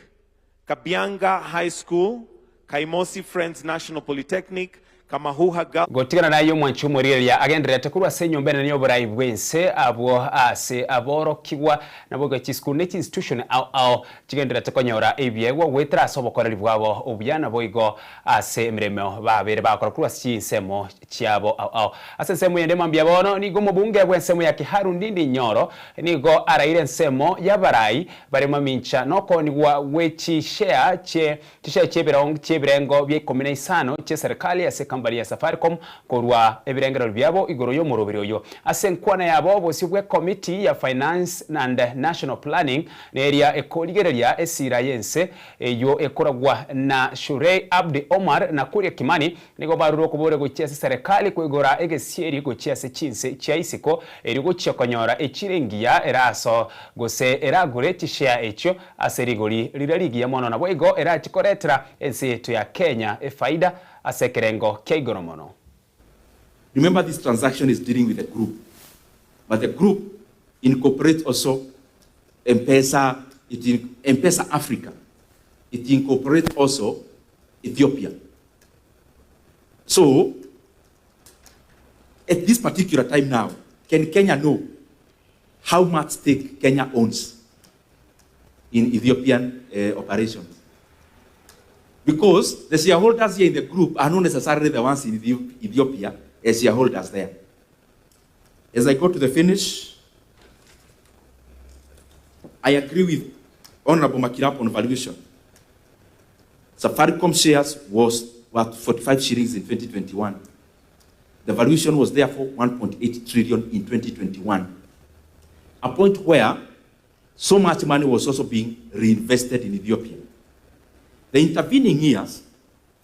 Kabianga High School, Kaimosi Friends National Polytechnic, Kamahuha Girls.
Gotigana naye omwanchi omorigereria agendererete korwa ase enyomba enene y'oborai bw'ense abwo ase aborokigwa nabo chisukuru ne chiinstitution ao ao chigendererete konyora ebiegwa goetera ase obokoreri bwabo obuya naboigo ase emeremo babere bagokora korwa ase chinsemo chiabo ao ao. Ase ensemo eyende mambia bono nigo omobunge bw'ensemo ya Kiharu Ndindi Nyoro nigo araire ensemo y'abarai bare mamincha nokoonigwa gwe chishare chie Chishare chi'ebirengo bia ikomi na isano chi'eserekari ase ekambani ya Safaricom korwa ebirengererio biabo igoro y'omoroberi oyo. Ase enkwana yabo obosio bw'ekomiti ya Finance and National Planning neria ekorigereria esira y'ense eyio ekoragwa na Shurei Abdi Omar na Kuria Kimani nigo barure okoboria gochia ase eserekari koigora egesieri gochia ase chinse chia isiko erio gochia konyora echiro engiya eraso gose eragore chishare echio ase rigori riria rigiya mono, naboigo erache koretera ense yaito ya Kenya efaida ase ekerengo kia igoro mono.
Remember this transaction is dealing with a group, but the group incorporates also M-Pesa, it in, M-Pesa Africa. It incorporates also Ethiopia. So, at this particular time now, can Kenya know how much stake Kenya owns in Ethiopian operations? Because the shareholders here in the group are not necessarily the ones in Ethiopia as shareholders there. As I go to the finish, I agree with Honorable Makirap on valuation. Safaricom shares was worth 45 shillings in 2021. The valuation was therefore 1.8 trillion in 2021, a point where so much money was also being reinvested in Ethiopia. The intervening years,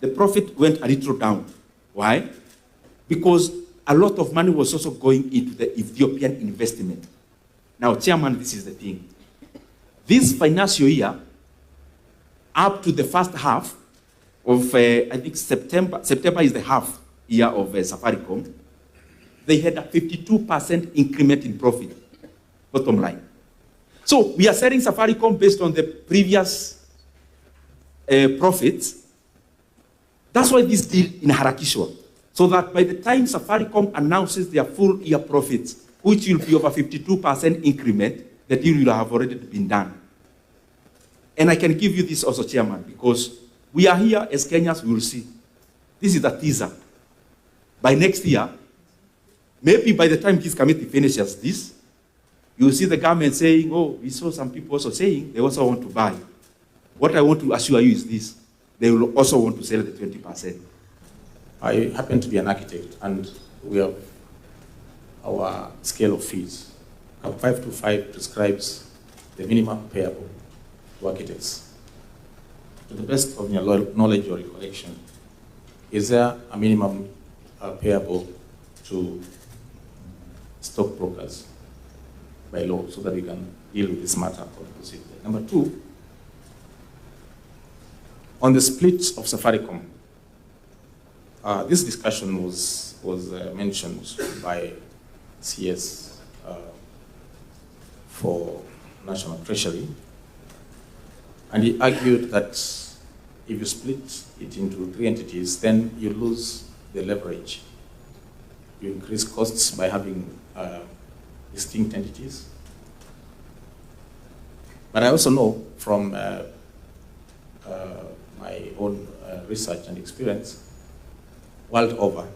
the profit went a little down. Why? Because a lot of money was also going into the Ethiopian investment. Now, Chairman, this is the thing. This financial year, up to the first half of, I think September, September is the half year of Safaricom, they had a 52% increment in profit, bottom line. So we are selling Safaricom based on the previous profits. That's why this deal in Harakishwa, so that by the time Safaricom announces their full year profits, which will be over 52% increment, the deal will have already been done. And I can give you this also, Chairman, because we are here as Kenyans, we will see. This is a teaser. By next year, maybe by the time this committee finishes this, you will see the government saying, oh, we saw some people also saying they also want to buy. What I want to assure you is this, they will also want to sell the 20%.
I happen to be an architect, and we have our scale of fees. Cap 525 prescribes the minimum payable to architects. To the best of your knowledge or recollection, is there a minimum payable to stockbrokers by law so that we can deal with this matter conclusively? Number two, on the split of Safaricom, this discussion was mentioned by CS for National Treasury, and he argued that if you split it into three entities, then you lose the leverage. You increase costs by having distinct entities. But I also know from uh, uh, my own uh, research and experience, world over,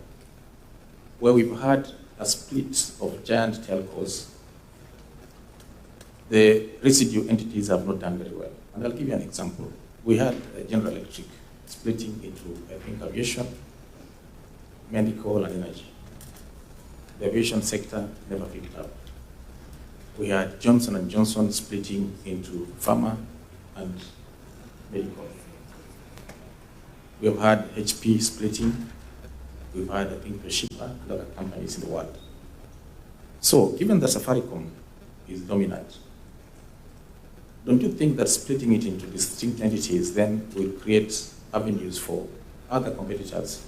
where we've had a split of giant telcos, the residue entities have not done very well. And I'll give you an example. We had General Electric splitting into, I think, aviation, medical, and energy. The aviation sector never picked up. We had Johnson & Johnson splitting into pharma and medical. We have had HP splitting. We've had, I think, Toshiba and other companies in the world. So, given that Safaricom is dominant, don't you think that splitting it into distinct entities then will create avenues for other competitors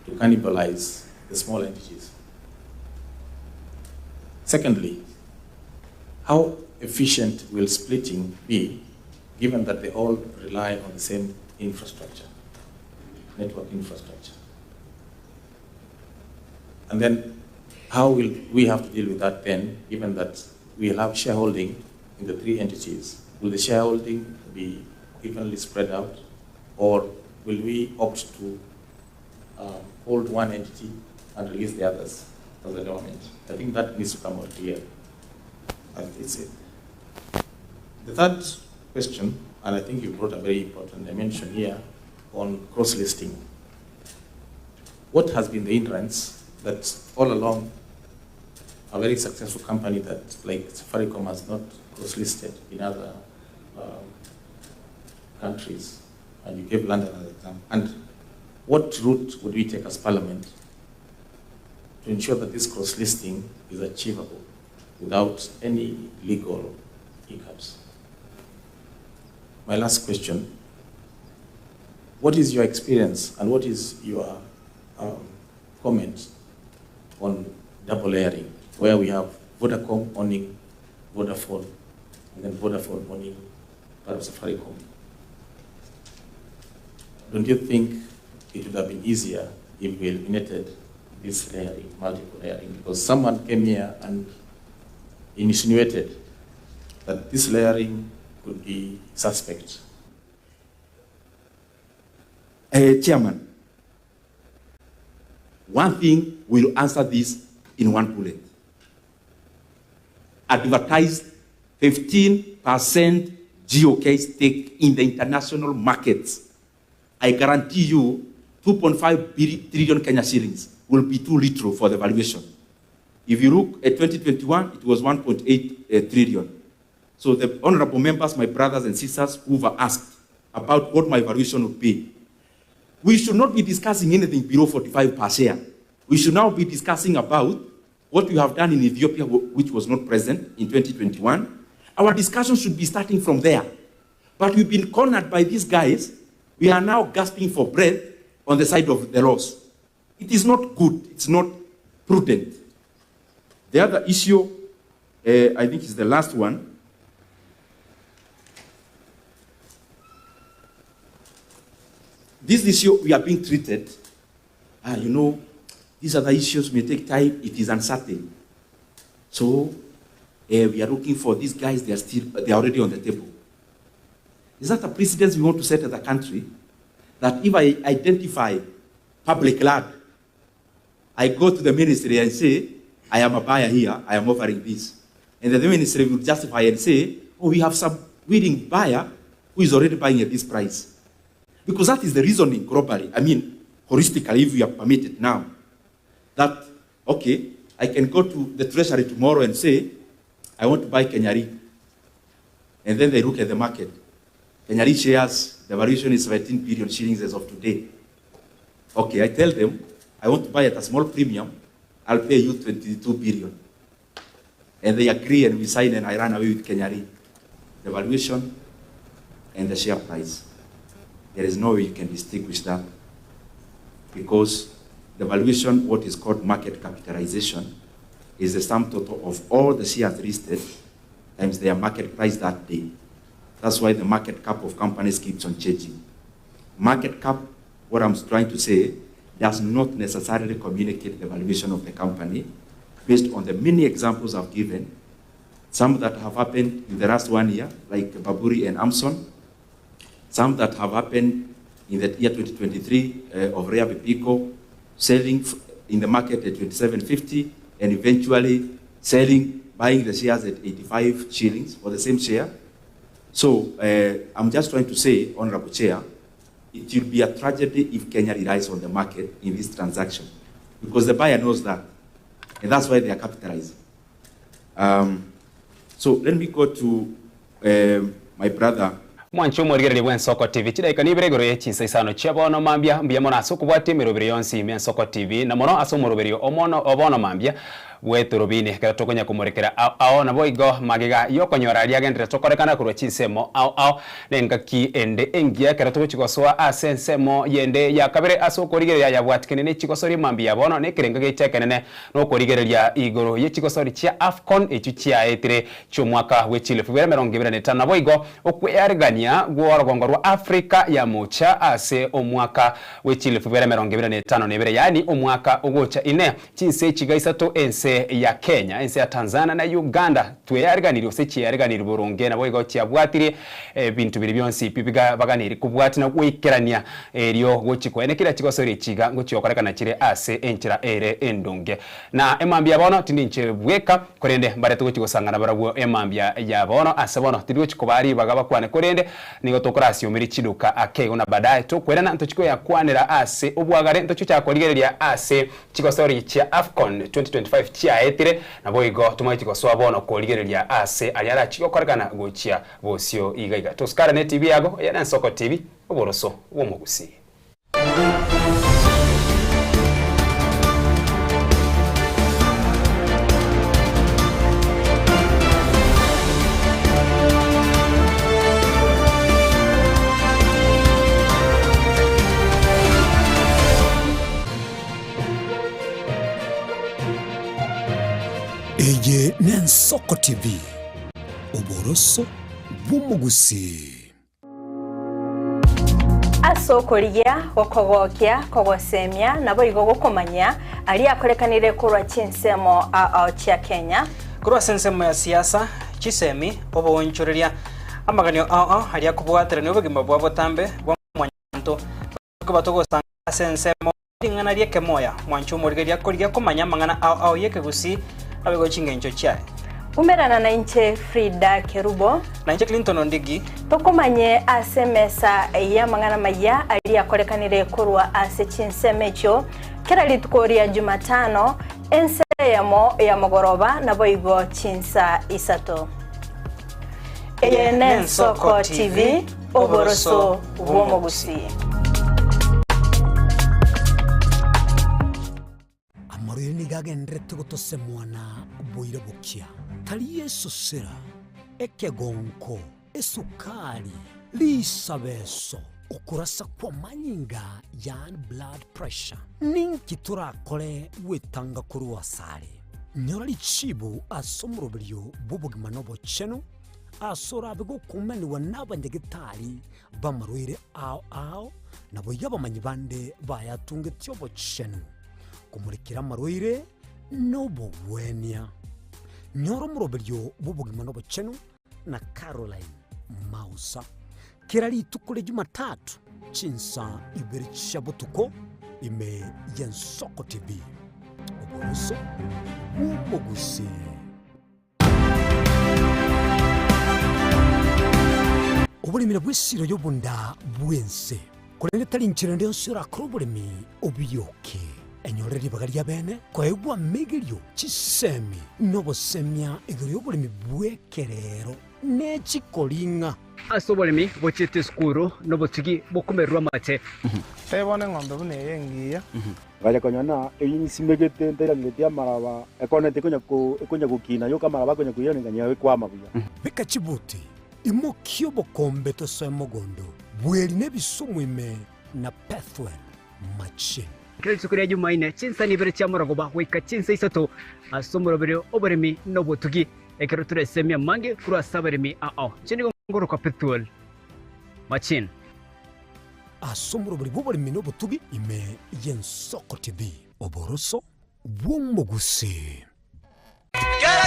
to cannibalize the small entities? Secondly, how efficient will splitting be given that they all rely on the same infrastructure, network infrastructure? And then how will we have to deal with that then, given that we have shareholding in the three entities? Will the shareholding be evenly spread out, or will we opt to hold one entity and release the others as a government? I think that needs to come out clear. It's it. The third question, and I think you brought a very important dimension here on cross-listing. What has been the hindrance that all along a very successful company that like Safaricom has not cross-listed in other countries? And you gave London as an example. And what route would we take as Parliament to ensure that this cross-listing is achievable without any legal hiccups? My last question, what is your experience and what is your comment on double layering, where we have Vodacom owning Vodafone and then Vodafone owning part of Safaricom? Don't you think it would have been easier if we eliminated this layering, multiple layering? Because someone came here and insinuated that this layering could be suspect.
Chairman, one thing will answer this in one bullet. Advertise 15% GOK stake in the international markets. I guarantee you 2.5 trillion Kenya shillings will be too little for the valuation. If you look at 2021, it was 1.8 trillion. So the honorable members, my brothers and sisters who've asked about what my valuation would be, we should not be discussing anything below 45 per share. We should now be discussing about what we have done in Ethiopia, which was not present in 2021. Our discussion should be starting from there. But we've been cornered by these guys. We are now gasping for breath on the side of the loss. It is not good. It's not prudent. The other issue, I think is the last one. This issue, we are being treated, these other issues may take time, it is uncertain. So we are looking for these guys, they are already on the table. Is that a precedence we want to set as a country? That if I identify public land, I go to the ministry and say, I am a buyer here, I am offering this. And then the ministry will justify and say, oh, we have some willing buyer who is already buying at this price. Because that is the reasoning globally. I mean, holistically, if we are permitted now, that, okay, I can go to the treasury tomorrow and say, I want to buy Kenya Re. And then they look at the market. Kenya Re shares, the valuation is 17 billion shillings as of today. Okay, I tell them, I want to buy at a small premium, I'll pay you 22 billion. And they agree and we sign and I run away with Kenya Re. The valuation and the share price. There is no way you can distinguish that because the valuation, what is called market capitalization, is the sum total of all the shares listed times their market price that day. That's why the market cap of companies keeps on changing. Market cap, what I'm trying to say, does not necessarily communicate the valuation of the company based on the many examples I've given Some that have happened in the last one year, like Baburi and Amson. Some that have happened in the year 2023 uh, of Rare Pico, selling in the market at 27.50 and eventually selling, buying the shares at 85 shillings for the same share. So uh, I'm just trying to say, Honorable Chair, it will be a tragedy if Kenya relies on the market in this transaction because the buyer knows that, and that's why they are capitalizing. Um, so let me go to um, my brother.
Mwanche omorigereria bw'Ensoko TV chidaika nibere igoro ye chinsa isano chia bono mambia mbuya mono ase okobwatia emeroberi yonsi ime Ensoko TV na mono ase omoroberio omono obono mambia bw'etorobini ekero tokonya komorekera ao ao naboigo magega yokonyora aria agenderete tokorekana korwa chinsemo ao ao Nengaki ende engiya ekero togochia gosoa ase ensemo y'ende ya kabere ase okorigereria yabwatikene ne chigosori mambia ya bono na ekerengo gecha ekenene nokorigereria igoro ye chigosori chia Afcon echio chiaetire chi'omwaka bwe chielfu ibere 25 naboigo okwearegania gw'orogongo rwa Africa ya mocha ase omwaka bwe chielfu ibere 25 na ibere yaani omwaka ogocha ine Chinse echi isato, ense ya Kenya, ense ya Tanzania na Uganda, tweareganirie gose chiareganirie boronge, naboigo chiabwatirie ebinto biria bionsi pi bigabaganirie kobwatia na goikerania erio gochia koene kera chigosori echi iga ngochia gokorekana chire ase enchera ere endonge. Na emambia ya bono tindi inche bweka, korende mbarete gochia gosangana barabwo emambia ya bono. Ase bono tindi gochia kobaa ribaga bakwane, korende Nigo tokorasiomerie chiduka ake igo na baadaye tokwerana ntochie koyakwanera ase obwagare ntochie gochaka korigereria ase chigosori chia Afcon 2025 chiaetire naboigo tomaeti gosoa bono korigereria ase aria arachie gokorekana gochia bosio iga iga. Tosukare ne TV yago eye nensoko TV oboroso bw'omogusii.
Eye n'Ensoko TV, oboroso bw'omogusii.
Ase okorigia, gokogokia, kogosemia, naboigo gokomanyia aria akorekanire korwa chinsemo ao ao chia Kenya.
Korwa ase ensemo ya siasa, chisemi, oboonchoreria, amaganio ao ao aria akobwaterania obogima bwa botambe bwa mwanyabanto, Tokoba togosanga ase ensemo ring'ana ri'ekemoya, mwanche omorigereria korigia komanya amang'ana ao ao y'ekegusii abe chingencho chiaye.
Umerana nainche Frida Kerubo.
Nainche Clinton Ondigi.
Tokomanye ase emesa y'amang'ana amayia aria akorekanire korwa ase chinsemo echio kera rituko ria Jumatano, ensa eyemo ya mogoroba naboigo chinsa isato. Eye n'Ensoko TV, oboroso bw'omogusii.
Amarwaire nigo agendererete gotosemwa na boira bokia, tari esosera, ekegonko, esukari, risabeso, okorasa kw'amanyinga yaani blood pressure. Ninki torakore gwetanga korwa asare? Nyora richibu ase omoroberio bw'obogima na obochenu, ase orabe gokumanigwa nabanyagetari b'amarwaire ao ao, naboigo abamanyi bande bayatungetie obochenu, komorekera amarwaire na obogwenia. Nyora omoroberio bw'obogima na obochenu na Caroline Mausa kera rituko ria Jumatatu chinsa ibere chia botuko ime y'Ensoko TV. Oboroso bw'omogusii. Oboremi nabwo esiro y'obonda bw'ense, korende tari nchera ende yonsi orakore oboremi obiyoke. Enyorere ribaga ri'abeene koegwa amegerio, chisemi, na obosemia igoro y'oboremi bw'ekerero ne chikoring'a.
Ase oboremi bochiete esukuru nobotugi bokomererwa amache.
Tebia bono eng'ombe buna eye engiya.
Ngacha konyora ng'a eyio nsimegete ntairaneretie amaraba, ekona tekonya ko ekonya gokina yoka amaraba akonya koirana ng'a ekwama buya.
Beka chibuti, imokia obokombe tosoe mogondo, bweri na ebisumu ime na Pethuel machine.
Kera rituko ria Jumaine, chinsa nibere chia morogoba goika chinsa isato ase omoroberio oboremi na obotugi, ekero toresemie amange korwa ase abaremi ao. Inche nigo ngorokwa Pethuel Machine.
Ase omoroberi bw'oboremi na obotugi ime y'Ensoko TV. Oboroso bw'omogusii.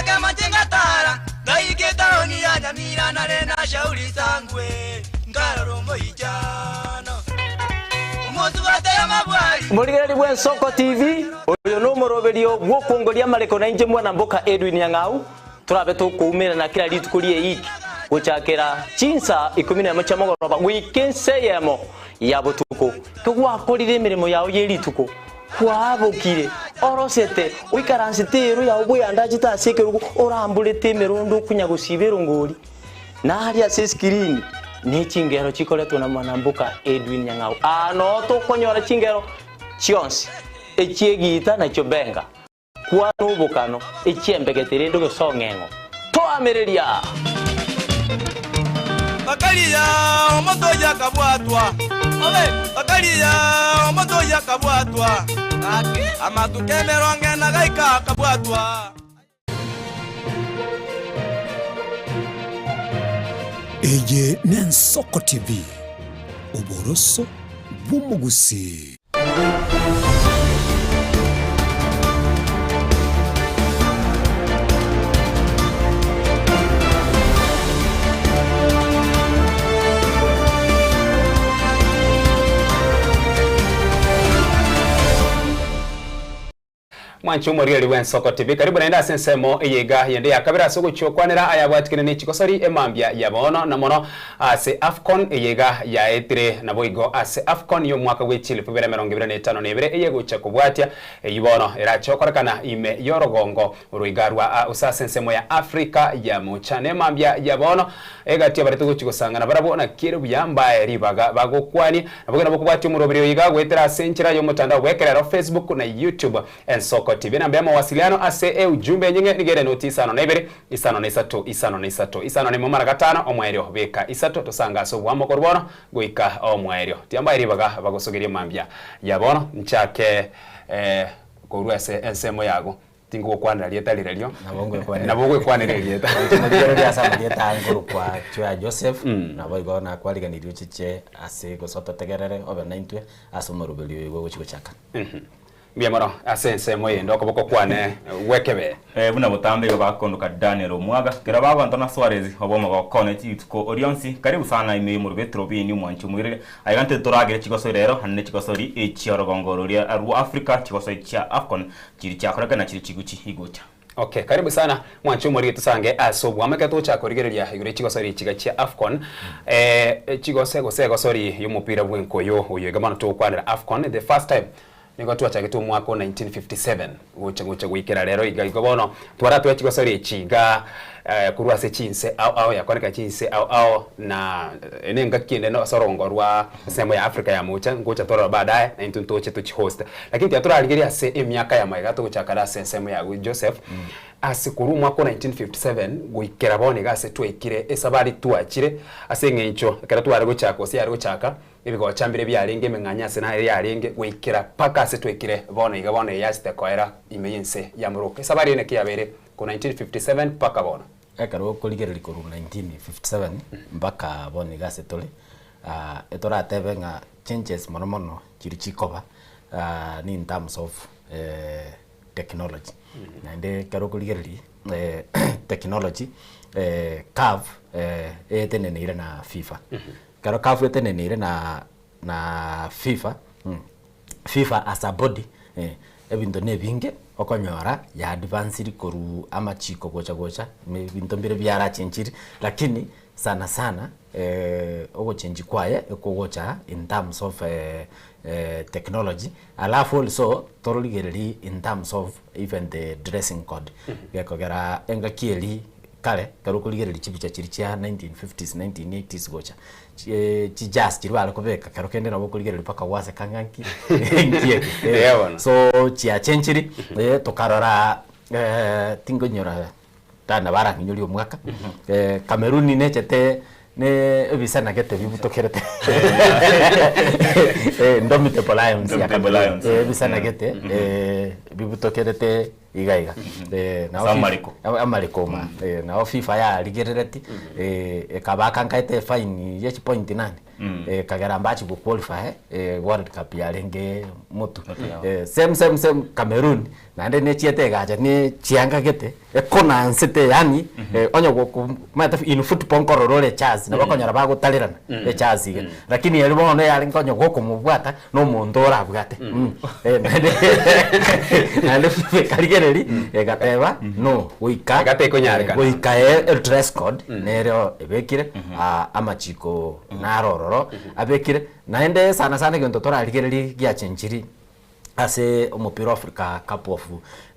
Kemachingatara ngaike taoni ya Nyamira nare na shauri sangwe nkarora omoichano omosubate amabwari.
Morigereri bw'Ensoko TV, oyo nomoroberio bw'okwongoria amareko nainche mwana mboka Edwin Nyang'au, torabe tokoumerana kera rituko ri'eiki gochakera chinsa ikomi nemo chia mogoroba goika ensa eyemo ya botuko. Kegwakorire emeremo yao ye rituko, Kwabokire, orosete, oikaransete eero yao bweyandachete ase ekerogo, oramborete emerondo okonya gosiba erongori, na aria ase esikirini ne chingero chikoretwa na mwanamboka Edwin Nyang'au. Aa noo tokonyora chingero chionsi, echi'egiita na chiobenga, kwana obokano, echi'embegete rende gose ong'eng'o. Toamereria!
Bakaria omotoyi akabwatwa, bakaria omotoyi akabwatwa, amatuko emerongo ena gaika akabwatwa.
Eye n'Ensoko TV, oboroso bw'omogusii.
Mwanche omorigereria bw'ensoko TV, karibu naende ase ensemo eye iga yende ya kabere ase ogochia okwanera ayabwatikene ne chigosori emambia ya bono na mono ase Afcon eye iga yaetire naboigo ase Afcon y'omwaka bwe chilifu ibere emerongo ibere na etano na ebere eye egochia kobwatia eyio bono erache gokorekana ime y'orogongo oroiga rwa usa ase ensemo ya Africa ya mocha. Nemambia ya bono egati abarete gochia gosangana barabwo naki ere buya mbae ribaga bagokwanie. Nabo kera bokobwatia omoroberi oyo iga goetera ase enchera y'omotandao bw'ekerero Facebook na YouTube. Ensoko TV enamba y'amawasiliano ase eujumbe enyeng'e nigo ere noti isano na ibere, isano na isato, isano na isato, isano na imo mara gatano, omoerio beka isato tosange ase oboamo korwa bono goika omoerio. Tiambae ribaga bagosogerie mambia ya bono nchake korwa ase ensemo yago. Tingogokwanera rieta rirerio, nabo ogwekwanera erieta.
Rigereria ase amarieta aya nkorokwa Chwea Joseph, naboigo nakwariganirie ochiche ase gose ototegerere obe naintwe ase omoroberio oyo gogochia gochaka.
Mbuya mono ase ensemo eyende okoboko kwane gw'ekebe.
Buna botambe igo bakondoka Daniel Omwaga, kero bagontona Suarez obe omogoko ne rituko rionsi. Karibu sana ime y'omorwbe Trobini omwanchi omoirere. Aiga ntwe toragere chigosori rero naende chigosori chi'orogongo roria rwa Africa, chigosori chia Afcon Chiri chiakoreka na chiri chiguchi igocha.
Okay, karibu sana mwanche omorige tosange ase obwamo ekero togochaka korigereria igoro ye chigosori chiga chia Afcon eh, chigose gose egosori y'omopira bw'enkoyo oyo iga bono togokwanera Afcon the first time nigo twachagete omwaka o 1957 gocha gocha goikera rero iga igo bono twaratware chigosori echi iga eh, korwa ase chinse ao ao yakwaneka chinse ao ao na ene engaki ende ase orongo rwa Ensemo ya Africa ya mocha ngocha torora baadaye na intwe ntoche tochi host. Lakini tiga torarigerie ase emiaka ya magega togochaka kare ase ensemo ya Joseph ase korwa omwaka o 1957 goikera bono iga ase twaikire esabari twachire ase eng'encho ekero tware gochaka gose yare gochaka ebigocha mbire biarenge emeng'anyo ase naye yarenge goikera mpaka ase twaikire bono iga bono eyachete koera ime y'ense ya Morocco. Esabari eye naki yabeire korwa 1957 mpaka bono.
Ekero okorigereria korwa 1957 mpaka bono iga ase tore, etoratebe ng'a changes mono mono chiria chikoba ni in terms of technology. Naende ekero okorigereria technology, CAF eteneneire na FIFA. Ekero CAF eteneneire na na FIFA, FIFA as a body ebinto na ebinge okonyora ya advanced korwa amachiko gocha gocha, ebinto mbire biarachenchiri lakini sana sana ogochenji kwaye ekogocha in terms of technology alafu also tororigereria in terms of even the dressing code gekogera engaki eria kare ekero okorigereria chibicha chiria chia 1950s, 1980s gocha chijasi chiria bare kobeka kero kende nabo okorigereria mpaka gwaseka ng'a nki nki eke
Eeh bono.
so chiachenchiri tokarora tingonyora tana barang'inyoria omwaka Cameroon nechete ne ebisana gete bibutokerete Indomitable Lions ya
Indomitable
Cameroon
Lions.
ebisana gete bibutokerete. iga iga. Eh, nao
Ase
FIFA-
amareko.
amareko ma. Eh, nao FIFA yarigerereti, eh, ekabaka nkaete efine ye chipoint nane. Eh, kagera mbachi go qualify eh, World Cup yarenge motu. Eh, same same same Cameroon naende nechiete egacha ne chianga gete ekonansete yaani eh, onye goku maete in football nkorora ore echance nabo okonyora bagotarerana echance iga. Lakini eri bono yarenge onye gokomobwata na omonto orabwate. Eh, naende naende FIFA ekarigereria egateba no goika
Egatekonyarekana.
goika e dress code nero ebekire ah, amachiko naro ororo abekire naende sana sana egento torarigererie giachenchiri ase omopira o Africa Cup of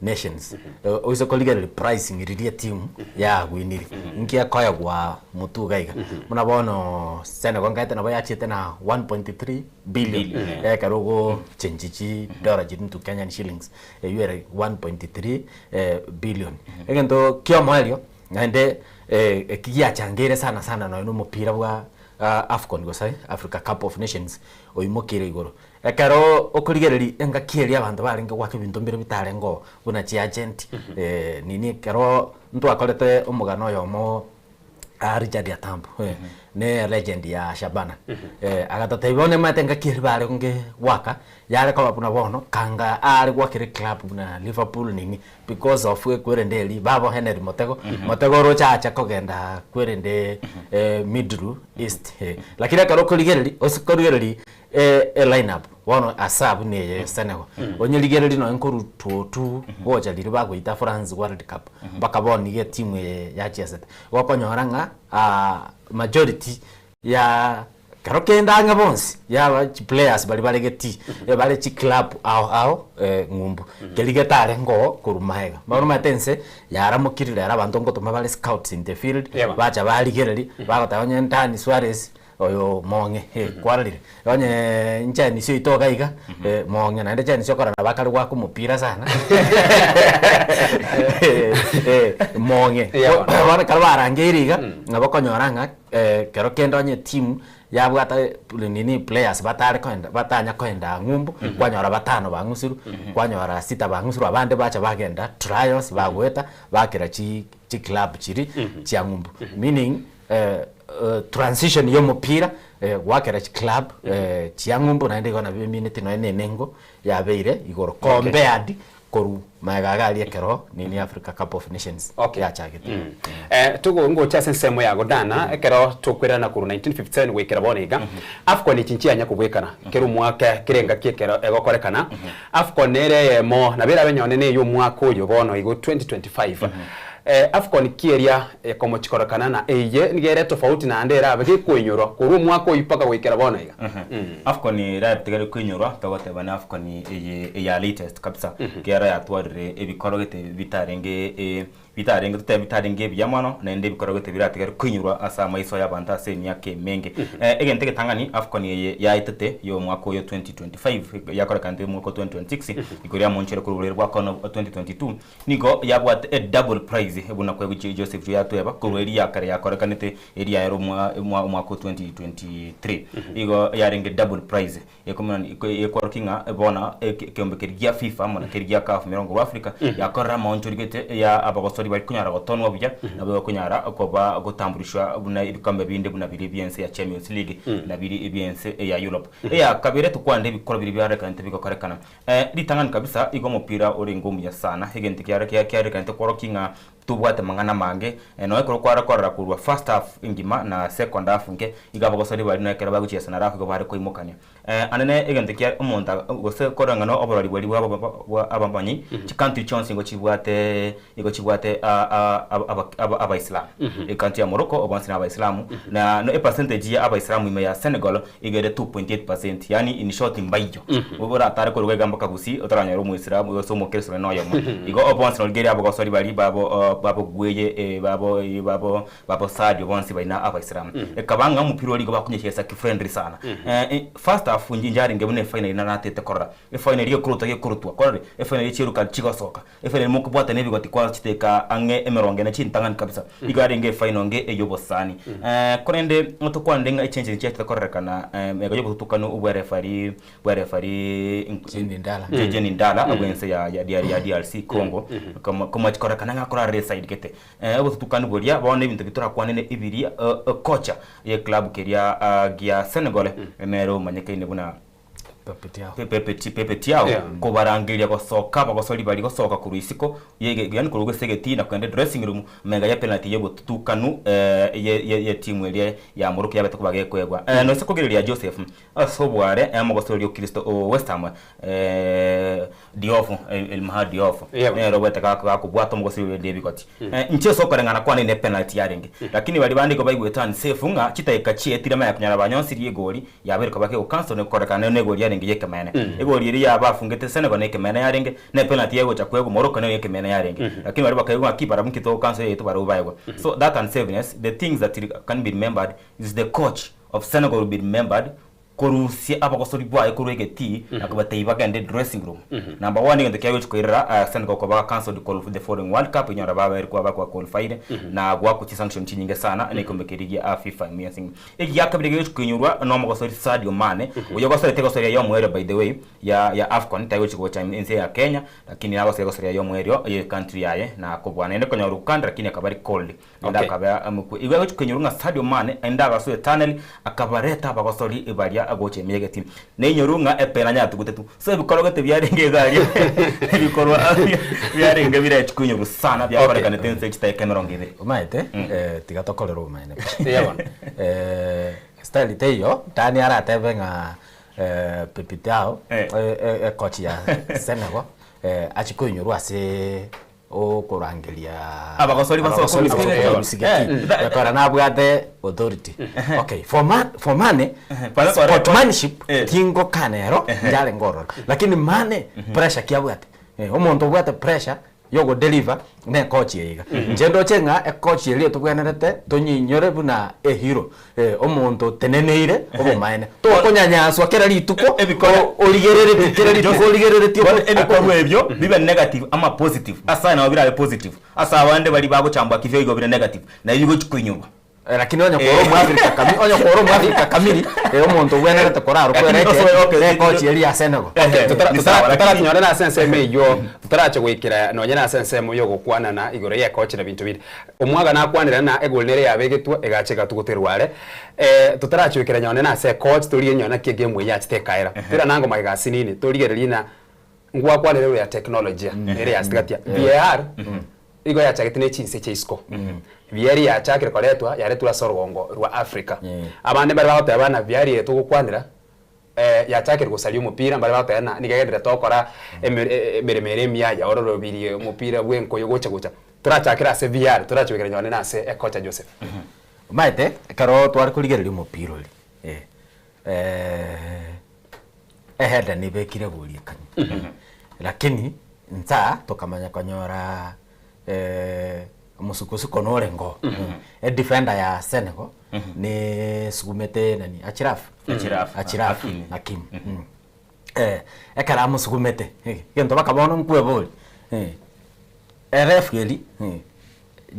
Nations oise korigereria pricing riria etimu yagwinire inki ekoegwa motwe iga iga buna bono Senegal nkaete nabo yachiete na 1.3 billion
Billion,
ekero ogochenji chidollar chiria into Kenyan shillings eywo ere 1.3 billion. Egento kia omoerio naende eki giachangeire sana sana nonya na omopira bwa Afcon gose Africa Cup of Nations oimokeire igoro. Ekero okorigereria engaki eria abanto barenge goaka ebinto mbire bitarenge oo buna chiagent nini ekero ntwakorete omogano oyomo Richard Atambo ne legend ya Shabana agatotebia bono omanyete engaki eria barenge goaka yare koba buna bono kanga are goakera eclub buna Liverpool nini because of ekwerende eria babo Henry Motego, Motego oroche acha kogenda kwerende Middle East lakini ekero okorigereria ase korigereria e line up bono ase abwo na eye Senegal onyerigererie nonye nkorutwa tu gocha riria bagoita France World Cup mpaka bono iga etimu eye yachiesete. Igo okonyora ng'a majority ya kero kende ang'e bonsi yaba chiplayers baria bare getii bare chiclub ao ao ng'umbu keria getarenge oo korwa magega. Bono omanyete ense yaramokire rero abanto ngotoma bare scouts in the field bacha barigereria bagoteba onye Dani Suarez oyo mong'e kwarorire onye ncheni seito iga iga mong'e naende cheni siokorora nabo akare goaka omopira sana mong'e. Bono ekero barangeire iga nabo okonyora ng'a ekero kende onye etimu yabwata nini players batare koenda batanya koenda ng'umbu kwanyora batano bang'usirwe kwanyora sita bang'usirwe abande bacha bagenda trials bagoeta bakera chi chiclub chiria chia ng'umbu meaning transition ya omopira goakera chiclub chia ng'umbu naende igo nabo emineti nonya na enengo yabeire igoro compared korwa magega iga aria ekero nini Africa Cup of Nations yachagete.
Togo ngocha ase ensemo ya Godana ekero tokwerana korwa 1957 goikera bono iga Afcon echi nchianya kobwekana kera omwaka kera engaki ekero egokorekana Afcon nere eyemo nabo erabe nyone na eye omwaka oyo bono igo 2025 Afcon ki eria ekomochikorekana na eye nigo ere tofauti naende erabe gekoinyorwa korwa omwaka oyio mpaka goikera bono iga.
Afcon eratigare koinyorwa togoteba ne Afcon eye eya latest kabisa kera yatwarire ebikoro gete bitarenge bitarenge totebe bitarenge ebiya mono naende ebikoro gete biratigare koinyorwa ase amaiso ya abanto ase emiaka emenge. Egento egetang'ani Afcon eye yaetete ya omwaka oyo 2025 yakorekanete omwaka o 2026 igoro yamonchere korwa oborwaire bwa corona 2022 Nigo yabwate e double prize buna kwegwa Joseph yatweba korwa eria ya kare yakorekanete eria yare omwaka o 2023. Igo yarenge double prize ekworokia ng'a bono ekeombe keria gia FIFA amo na keria gia CAF merongo rwa Africa yakorire amaonchori gete ya abagosori bari konyara gotonwa buya nabo bakonyara koba gotambulishwa buna ebikombe binde buna biria bi'ense ya Champions League na biria ebi'ense ya Europe. Eya kabere tokwande ebikoro biria biarekanete bigokorekana. Ritang'ani kabisa igo omopira orenge omuya sana, egento kiare kiarekanete kworokia ng'a tobwate amang'ana amange, nonya ekero kware korora korwa first half engima na second half nke, igo abagosori baria nonya ekero bagochiesa na rafu igo bare koimokania. Ande ne egento kia omonto gose korora ng'a na oborori boria bwa bwa abamanyi, chicountry chionsi nigo chibwate nigo chibwate abaisilamu. Ecountry ya Morocco bonsi na abaisilamu, na epercentage ya abaisilamu ime ya Senegal iga ere 2.8%, yaani in short mbaiyo. Oratare korwa iga mpaka Gusii otaranyore omoisilamu gose omokristo nonye noyomo. Igo bonsi norigereria abagosori baria babo babo Gweye babo babo babo Sadio bonsi baria na abaisilamu. Ekaba ng'a omopira oria igo bakonyechesa kifriendly sana. First half. CAF inche arenge buna efinal naratete korora. Efinal gekorutwa gekorutwa, kwarorire? Efinal chiruka chigosoka, efinal mokobwatana ebigoti kwa chidakika ang'e emerongo ene chintang'ani kabisa. Igo yarenge efinal nge eye obosani. Korende tokwanire ng'a echange nchiachete kororekana mega ya obotutukanu bwa referee bwa referee
Jean Ndala.
Jean Ndala bwense ya ya ya DRC Congo. Komachi kororekana ng'a akorarera eside gete. Obotutukanu boria bono ebinto bi torakwane ebiria kocha ye club keria gia Senegal nere omanyekaine buna Pepe Thiaw kobarangeria gosoka abagosori baria gosoka korwa isiko yaani korwa ase egetii na kogenda edressing room mega ya penalty y'obotutukanu ye timu eria ya Morocco yabete koba gekoegwa. Noise kogereria Joseph ase obware omogosori o Kristo o West Ham Diouf, El Mahdi Diouf nere obwete gakobwata omogosori oria ebigoti. Inche ase okoreng'ana kwane ne penalty yarenge. Lakini baria bande igo baigwete unsafe ng'a chidakika chietire amanya konyora banyonsirie egori yabeire koba kegocancel nekorekana nero negori yarenge yekemeene. Egori eria yabafungete Senegal nekemeene yarenge, ne penalty yagocha koegwa Morocco nero yekemeene yarenge. Lakini baria bakaigwa ng'a ki barabwo nki togocancel eyaito barabwo baegwe. So that unsafeness, the things that can be remembered is the coach of Senegal will be remembered korusia abagosori bwaye korwa egetii na kobatebia bagende dressing room. Number one egento kiaye gochia koirera Senegal koba cancelled kor the following world cup enyora babeire koba bakoba qualified na goakwa chisanction chinyinge sana na ekeombe keria gia FIFA ime. Egia kabere kegochia koinyorwa na omogosori Sadio Mane oyio ogosorete egosoria ya omoerio by the way ya ya Afcon tagochia gocha ense ya Kenya lakini nagosoria egosoria ya omoerio ye country yaye na kobua naende konyora Uganda lakini akaba recalled Naende akaba omokwe. Igo agochia koinyorwa ng'a Sadio Mane aende agasoe tunnel akabareta abagosori baria gocha ime y'egeti. Nainyorwe ng'a epena yatugutetwe. So ebikorogete biarenge iga aria ebikorwa biarenge birechi koinyorwa sana biakorekanete ense chidakika emerongo ebere.
Omanyete tiga tokorere obomaene pi. Style teiyo Dani aratebe ng'a Pepe Thiaw ecoach ya Senegal achie koinyorwa ase okorangeria
Abagosori basoe
abagosori
korwa
basoe
isiko.
korwa isiko ki. Gekogera nabwate authority. Okay, for ma- for Mane,
Pare kore-
sportsmanship tingokana ero njarenge ororo. Lakini Mane pressure ki abwate? Omonto obwate pressure yogodeliver ne ecoach eye iga. Inche ndoche ng'a ecoach eria etobwenerete tonyinyore buna a hero. Omonto oteneneire obomaene, tokonyanyaswa kera rituko, origereretie kera rituko origereretie
Bono ebikorwa ebio bibe negative ama positive, ase aye nabo birabe positive, ase abande baria bagochambwa kifio igo bire negative, nario bigochia koinyorwa.
Lakini onye kore omwafrika kami onye kore omwafrika kamiri, omonto obwenerete korarokwe
Lakini
ere
osoe okay,
ne ecoach eria ya Senegal.
Ehe,
Totara-
ni
totara-
sawa, lakini-
Totaratinyore nase ensemo eyio, totarache goikera nonye nase ensemo y'ogokwanana igoro y'ecoach na binto binde. Omwaga nakwanire na egoli nere yabegetwe egacha egatuguterwa are. Totarachoikera nyone nase ecoach torigererie nyone naki egame eye yachete ekaera. Toirane ango magega asinini torigererie na ngwakwanire igoro ya teknolojia ere yachete gati ya VAR igo yachagete ne chinse chia isiko. VAR yachakire koretwa yaretirwe ase orogongo rwa Africa. Abande mbare bagoteba buna VAR eye togokwanera yachakire gosaria omopira, mbare bagoteba ng'a nigo egendererete gokora emeremo ere emiya yaororobirie omopira bw'enkoyo gocha gocha. Torachakere ase VR, torachobekera nonye na ase ekocha Joseph.
Omanyete, ekero tware korigereria omopira oria, eheader nebekire egori ekanywa, lakini nsa tokamanya konyora omosukosuko norenge oo, edefender ya Senegal nesugumete nani Achraf?
Achraf,
Achraf
Hakimi.
Hakimi. Ekero amosugumete, egento mpaka bono nkweboria, Eref eri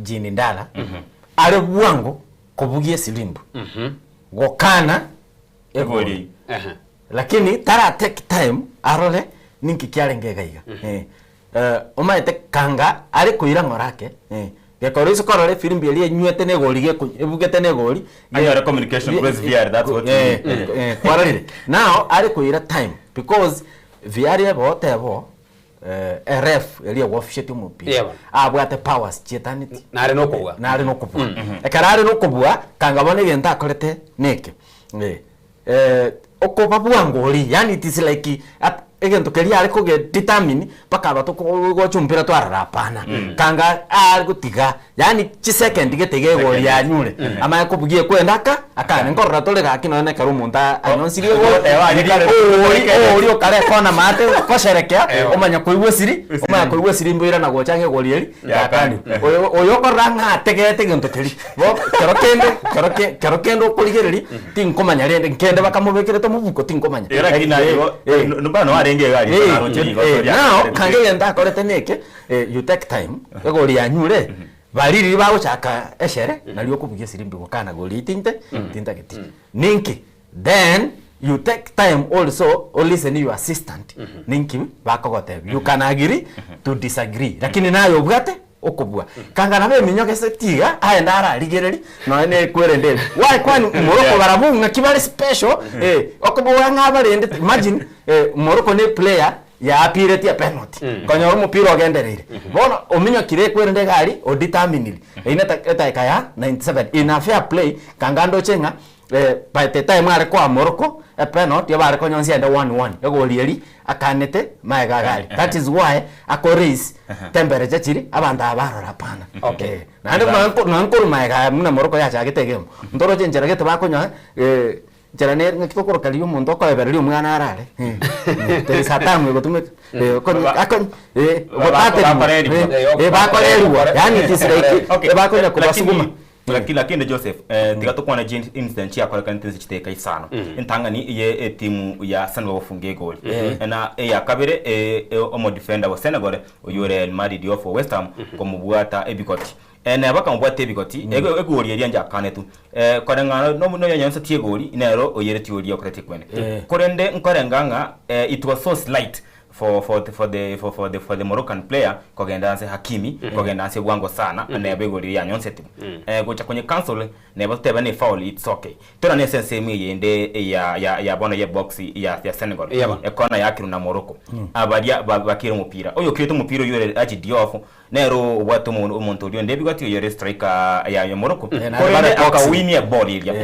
Jean Ndala are bwango kobugia esirimbu gokana egori lakini tara take time arore ninki kiarenge iga iga. Omanyete kanga are koira ng'ora ake gekora ase korora efirimbi eria enywete na egori ebugete na egori
Anyore communication press VR that's what you mean.
Kwarorire now are koira time because VR ebe oteba oo Eref eria egwofishetie omopira
Yebo.
abwate powers chietaneti
Nare nokobua.
nare nokobua ekero are nokobua kanga bono egento akorete neke okoba bwango oria yaani it is like at egento keria are koge determine mpaka aba tokogocha omopira twarora hapana. Kanga are gotiga yaani chisecond gete iga egori yanyure amanye kobugia ekwenda aka akane nkorora tore gaki nonya na ekero omonto anyonsirie egori ori ori okare kona maate kosherekea omanya koigwa esiri omanya koigwa esiri mboirana gocha ang'e egori eri yakani. Oyo oyo okorora ng'a ategete egento keria bo kero kende kero ke kero kende okorigereria tinkomanya rende nkende bakamobekerete omobuko tinkomanya.
Igo lakini naye igo, mbano arenge iga aria naroche rigoso ria
Now kange egento akorete neke you take time egori yanyure baria riria bagochaka eshere nario okobugia esirimbi gokana gori eye tinte tintageti ninki then you take time also o listen your assistant ninki bakogotebia you can agree to disagree lakini naye obwate okobua kanga nabo eminyoka ase tiga aye ndararigereria nonya na ekwerende ere why kwani Morocco barabwo ng'aki bare special eh, okoboa ng'a abarende imagine eh, Morocco ne player yaapiretie epenalty konyora omopira ogendereire bono ominyokire ekwerende iga aria odeterminiri eywo na edageka ya 97 in a fair play kanga ndoche ng'a by the time are koa Morocco epenalty ebare konyonsia ende 1-1 egori eria akanete magega iga aria that is why ako raise temperature chiria abanto aba barora hapana
Okay.
Naende buna nko nonya nkorwa magega aya buna Morocco yachagete egame ntoroche enchera gete bakonyoa enchera nere ng'aki tokoroka riria omonto okoebereria omwana arare there is a term egotumeka akonye gotaterigwa bakoreriwa yaani it is like bakonya kobasuguma.
Lakini lakini Joseph eh, tiga tokwane chi incident chiakorekanete ase chidakika isano entang'ani eye etimu ya Senegal gofunga egoli na eya kabere eh, eh, omodefender wa Senegal oyio ore El Madi Diouf wa West Ham komobwata ebigoti eh, neba akamobwata ebigoti ego egori eria njakanetwe eh, koreng'ana nomo noyonyensetie egori nero oyeretie oria okoretie kwene korende nkorenga ng'a eh, it was so slight for for for the for for the for the Moroccan player kogenda ase Hakimi kogenda ase bwango sana neba igoro riria yanyonseti eh, gocha kwenye cancel neba totebe ne foul it's okay tera ne ensemo eyende ya ya ya bono ye box ya ya Senegal
Yaba.
ekona yakirwe na Morocco abaria ba- bakire omopira oyo okirete omopira oyo ore Hadji Diouf nero obwate omo- omonto oria onde ebigoti oyo ore striker ya ya Morocco
Eh, naende
korende
bare boxing.
akawinia eball eria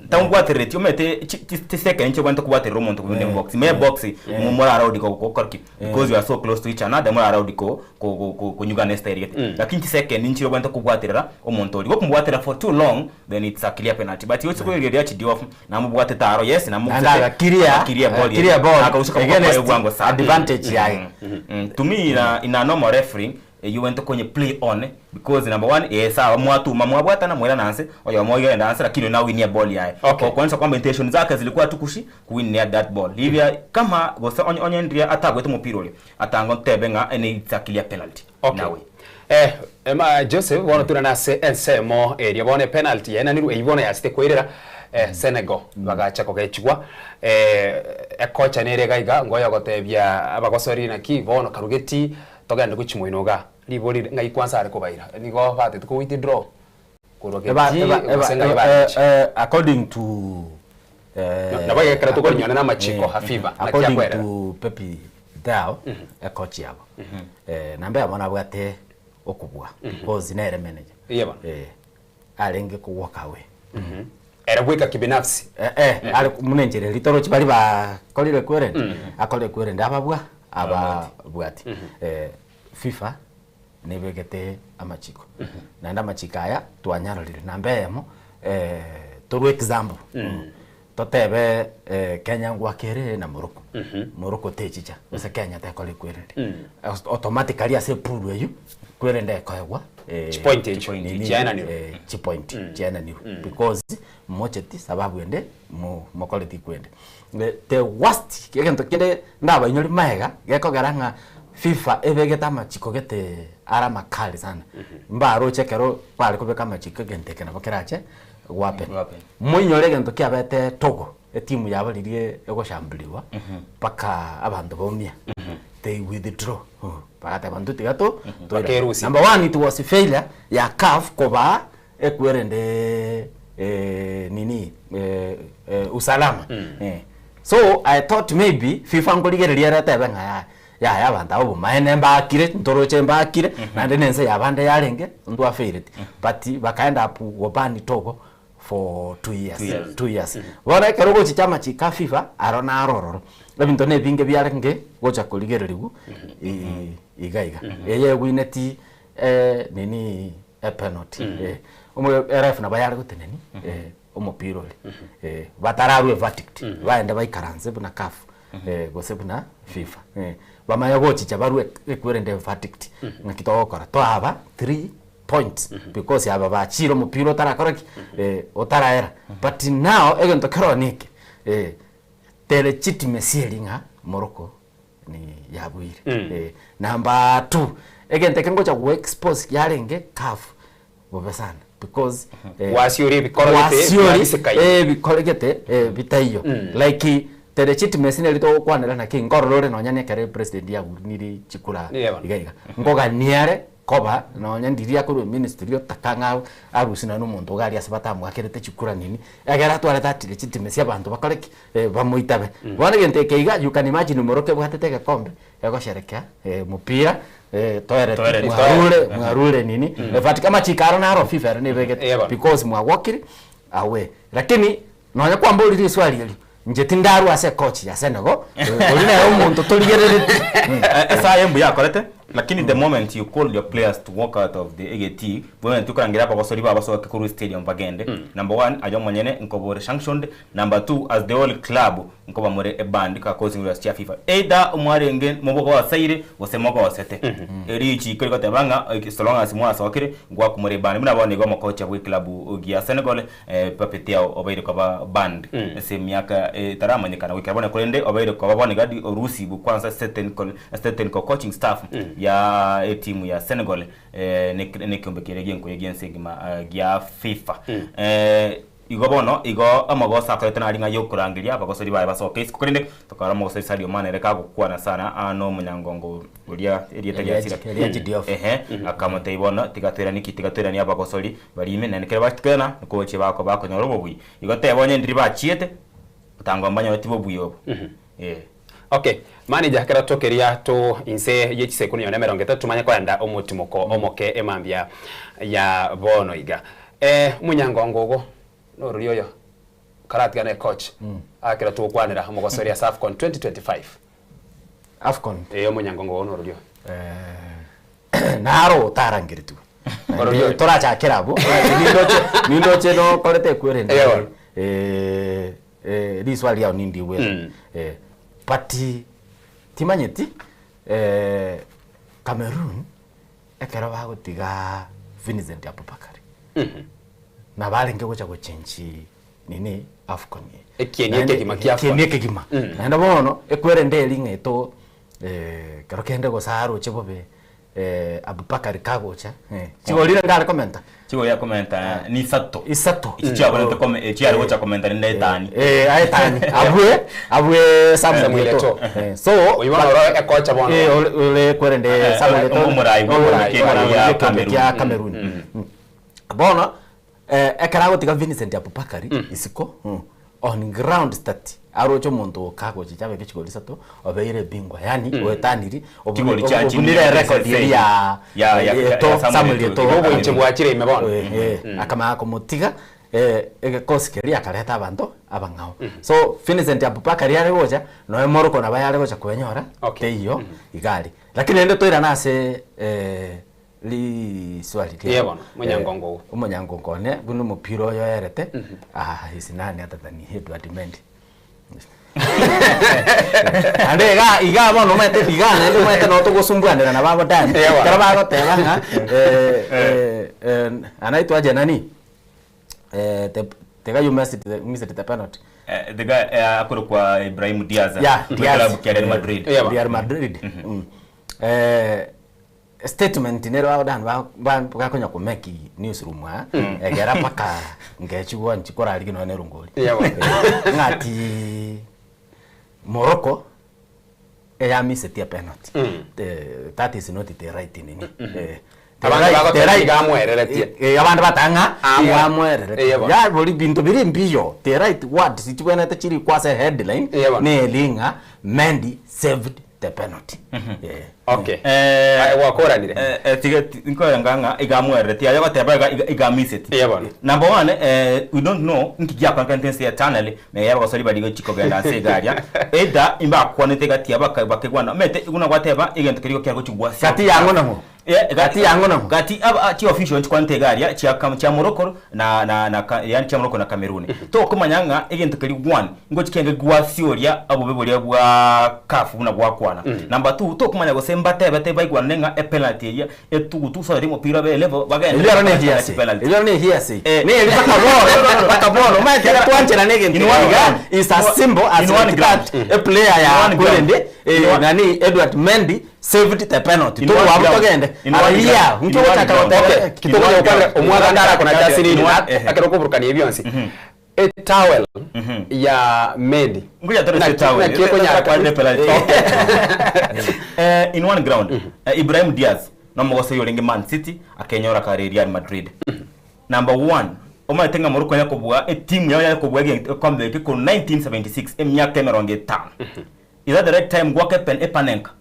tamobwaterereti omanyete chi- chi- chisecond nchobwenerete kobwaterera omonto kobua onde box me box moraraudi gokora ki because you are so close to each another moraraudi ko ko- ko- ko- konyugana estyle gete lakini chisecond nchire obwenerete kobwaterera omonto oria gokomobwaterera for too long then it's a clear penalty but oche koigereria Hadji Diouf namobwatete aro yes
Naende agakiria,
agakiria eball
agakiria
eria
eball
akarusia akaboko
against
kaye bwango sana
advantage yaye.
To me in a, in a normal refereeing you went konye play on because number one eh sawa mwatuma mwabwatana mwirana anse oyomo oigenda anse lakini nawinia ball yaye okay. Kuonyesha kwamba intention zake zilikuwa tu kushi kuwinia that ball hivyo kama gose onye onye ndria atagwete mupira uri atango tebe ng'a ene it's a clear penalty
Okay.
nawe
Eh, ema Joseph bono tura nase ensemo eria bono epenalty yaenanirwe eywo bono yasete koirera eh, Senegal bagacha kogechigwa eh, ekocha nere iga iga ngoyo gotebia abagosori naki bono karugeti togende gochia moino igaa ribori ng'ai kwanza are kobaira nigo batete ko withdraw korwa
Eba,
geti
eba, eba,
gose ng'ai
eba,
bareche.
eh, according to eh,
Nabo egekero tokorinyora na amachiko
eh,
a FIFA naki
according
akwerera.
to Pepi Dao ekochi yabo eh, nambe amo nabwate okobua because nere manager
Yeba.
eh, arenge ko walk away
Ere bweka kibinafsi
eh, eh, are muna enchera eria torochi baria bakorire kwerende akorire kwerende ababua ababwati eh, FIFA nebegete amachiko naende amachiko aya twanyarorire namba eyemo eh, torwe example totebe eh, Kenya ngwakere na Morocco Morocco techicha gose Kenya tekore kwerende automatically ase epool eywo kwerende ekoegwa eh,
Chipoint echo,
nini,
chiaenanirwe.
eh, chipoint chiaenanirwe because mocheti sababu ende mo- mokoreti kwende The- the worst egento kende ndabainyori maega gekogera ng'a FIFA ebegete amachiko gete are amakali sana mbaroche ekero bare kobeka amachiko egento eke nabo kerache gwapen moinyore egento kiabete Togo etimu yabo riria egoshambuliwa mpaka abanto baumia they withdraw bagateba intwe tiga to
Bakerusia.
number one it was failure ya CAF kobaa ekwerende eh, nini eh, eh, usalama eh. So I thought maybe FIFA nkorigereria ere etebe ng'a yaya yaya abanto aba obomaene mbakire ntoroche mbakire naende na ense yabande yarenge ntwafailete but bakaenda up gobani Togo for 2 years
2 years.
2 years bono ekero ogochicha amachiko a FIFA aro naro ororo. Ebinto na ebinge biarenge gocha korigererigwa iga iga. Eye egwineti nini epenalty eref nabo yare gotenenia omopira oria. Batararue verdict baende baikaranse buna CAF gose buna FIFA. Bamanye gochicha barue ekwerende verdict ng'aki togokora twaba 3 points because aba bachire omopira otarakora ki? Otaraera. But now egento keroo neke The legitimacy eri ng'a Morocco ni yabuire. Eh, number two, egento eke ngocha go expose yarenge CAF bobe sana because eh,
Gwasiori ebikoro gete
gwasiori,
biabisekaine.
eh, ebikoro gete eh, bitaiyo like the legitimacy neri togokwanera naki nkorora ore nonya na ekero president yagunire chikura
Yeah, bono.
iga iga nkogania are Koba nonya ndiria korwa eministry otaka ng'a arusie nonya nomonto iga aria ase batamoakerete chikura nini, egere atware that legitimacy abanto bakore ki? Bamoitabe. Bono egento eke iga you can imagine omoro kebwatete egekombe egosherekea omopira toereti
Toereti.
mwarure mwarure nini but amachiko aro naro FIFA ero nebegete because mwagokire away. Lakini nonya kwamborire riswali erio, inche tindarwa ase ecoach ya Senegal, oria nere omonto torigereretie.
Esaha mbuya akorete lakini the moment you call your players to walk out of the egetii bwenerete korangeria abagosori babasoke korwa estadium bagende number one aye omonyene nkobore sanctioned number two as the whole club nkoba more eband ka causing rules chia FIFA either mwarenge mobogoseire gose mogosete erichiko rigoteba ng'a so long as mwasokire ngwakumore eband buna bono igo omokocha bwe club gia Senegal Pape Thiaw obeire koba banned ase emiaka etaramanyekana goikera bono korende obeire koba bono iga orusigwe kwansa ase technical coaching staff ya etimu ya Senegal nekiombe keria gienkoyo giense engima gia FIFA. Igo bono igo amagoso akorete nari ng'a yokorangeria abagosori baye basoke isiko korende tokara omogosori Sadio Mane ere kagokwana sana aa nomonyangongo oria erieta ria
Eliaji- Eliaji Diouf.
Ehe, akamotebia bono tiga toiranie ki tiga toiranie abagosori baria ime naende ekero bachia nkochia bako bakonyora obobui. Igo teba onye ndiri bachiete, otangwa mbanyoreti bobui obo. Eh.
Okay, manager ekero tokeria to inse ye chisekuni nonye emerongo etato tumanye koenda omotimoko omoke emambia ya bono iga. Eh, omonyangongo ogo norori oyo karatigane ecoach akero togokwanera omogosori ase Afcon 2025.
Afcon.
Eh, omonyangongo ogo norori oyo.
Naro otarangeretigwe.
Orori oyo.
Torachakera abwo, nindoche nindoche nokorete ekwerende
Eeh bono.
eh, eh, riswali riao nindigwete. Eh, but timanyeti Cameroon ekero bagotiga Vincent Aboubakar, nabarenge gocha gochengi nini Afcon eye.
Ekieni
Naende
ekegima kia Afcon.
Ekieni ekegima. Naende bono, ekwerende eri ng'a eto ekero kende gose aroche bobe Abubakari kagocha, chigori rende are komenta?
Chigori akomenta ni isato.
Isato.
Echi chiabwenerete kome echi are gocha komenta rende etani.
Eh, aye etani. Abwe, abwe Samuel
Samuel
Eto'o.
Eto'o.
Eh, so
Oyio bono oro ekocha bono.
Eh, ore ore kwerende
Eh,
Samuel Eto'o.
omorai bwe
Omorai
ekiombe
bwe
kia
ekiombe
Cameroon.
kia Cameroon. Bono, ekero agotiga Vincent Abubakari isiko, on ground that aroche omonto okagochicha abeke chigori isato obeire ebingwa yaani oetaniri
Chigori chia
obunire
chinde
erecord
ase
eria ya
ya- ya- ya-
Eto'o,
ya Samuel
Samuel
Eto'o.
Eto'o.
Oboinche bwachire ime bono.
Eh, eh, akamanya komotiga egekosi keria akareta abanto abang'ao. So Vincent Abubakari are gocha noe Morocco nabo yare gocha kwenyora teiyo iga aria. Lakini rende toirane ase Riswali riao.
Ee bono, omonyangongo oo.
Omonyangongo one buna omopira oyo oerete, ah, is none other than Edward Mendy. Naende iga iga bono omanyete iga naende omanyete nabo togosumbuanera nabo abo Dan,
Ee bono.
ekero bagoteba ng'a eh, eh, anaitwa nani? Eh, the, the guy who missed the, missed the penalty.
Eh, the guy eh, akorokwa Ibrahim Diaz.
Yeah,
Bwe
Diaz.
club kia Real Madrid.
Eh, Real Madrid. Mm. Eh, Statement nero abadani bakonya komeki newsroom aa egera mpaka ngechigwa nchi korarigia nonya na erongori ng'ati Morocco eyamisetie penalty that is not the right nini the
Abande
right-
bagoteba
the right-
iga amwereretie.
Abande bateba ng'a
Amwe.
iga amwereretie.
Eye bono.
Ya bori binto biri mbiyo the right words chibwenerete chiri kwase headline
Eye bono.
neri ng'a Mendy saved. the penalty. Eh.
Okay. Aye gwakoranire.
Tiga nkorenga ng'a iga amwerereti aye ogoteba iga iga iga amiseti.
Eya bono.
Number one, we don't know nki giakorekana ense ya tunnel na ya abagosori baria gochi kogenda ase iga aria. Either imbakwanete gati yabo baka bakigwana. Omanyete buna gwateba egento keria igo kiare gochi gwasia.
Gati yang'o nang'o? Gati yang'o nang'o?
Gati aba chi official nchikwanete iga aria chia Cam chia Morocco na na na ka yaani chia Morocco na Cameroon. Tokomanya ng'a egento keria one, ngochi kiange gwasioria obobe boria bwa CAF buna gwakwana. Number two, tokomanya gose mbatebete baigwanane ng'a epenalty eyia etugutu so that omopira obe level bagende
Erio aro ne
bakore
hearsay.
chipenalty.
Erio aro ne hearsay. Ne erio mpaka bono, mpaka bono, omanyete
Kiagera-
twancherana egento
In one
iga,
ground.
is as simple as
In one
like
ground.
that, a player
In
ya
one ground.
Kwende, eh,
In one-
nani, Edward Mendy saved the penalty.
In one
Togwabo
ground.
togende.
In one
Araiya,
ground.
nki
In one
ogochaka
ground.
goteba?
Okay, kitogonya gokwanera omwaka ndara kona chasiriri
In one-
akero koburukania ebionsi. Etowel ya Mendy.
Ngoja tore
Naki-
towel.
naki ekonyara-
Kwande penalty.
Okay.
In one ground, Ibrahim Diaz nomogosori orenge Man City akenyora kare Real Madrid. Number one, omanyete ng'a Morocco yanya kobua etimu yao yanya kobua egekombe eke korwa 1976 emiaka emerongo etano. Is that the right time gwaka epen epanenka?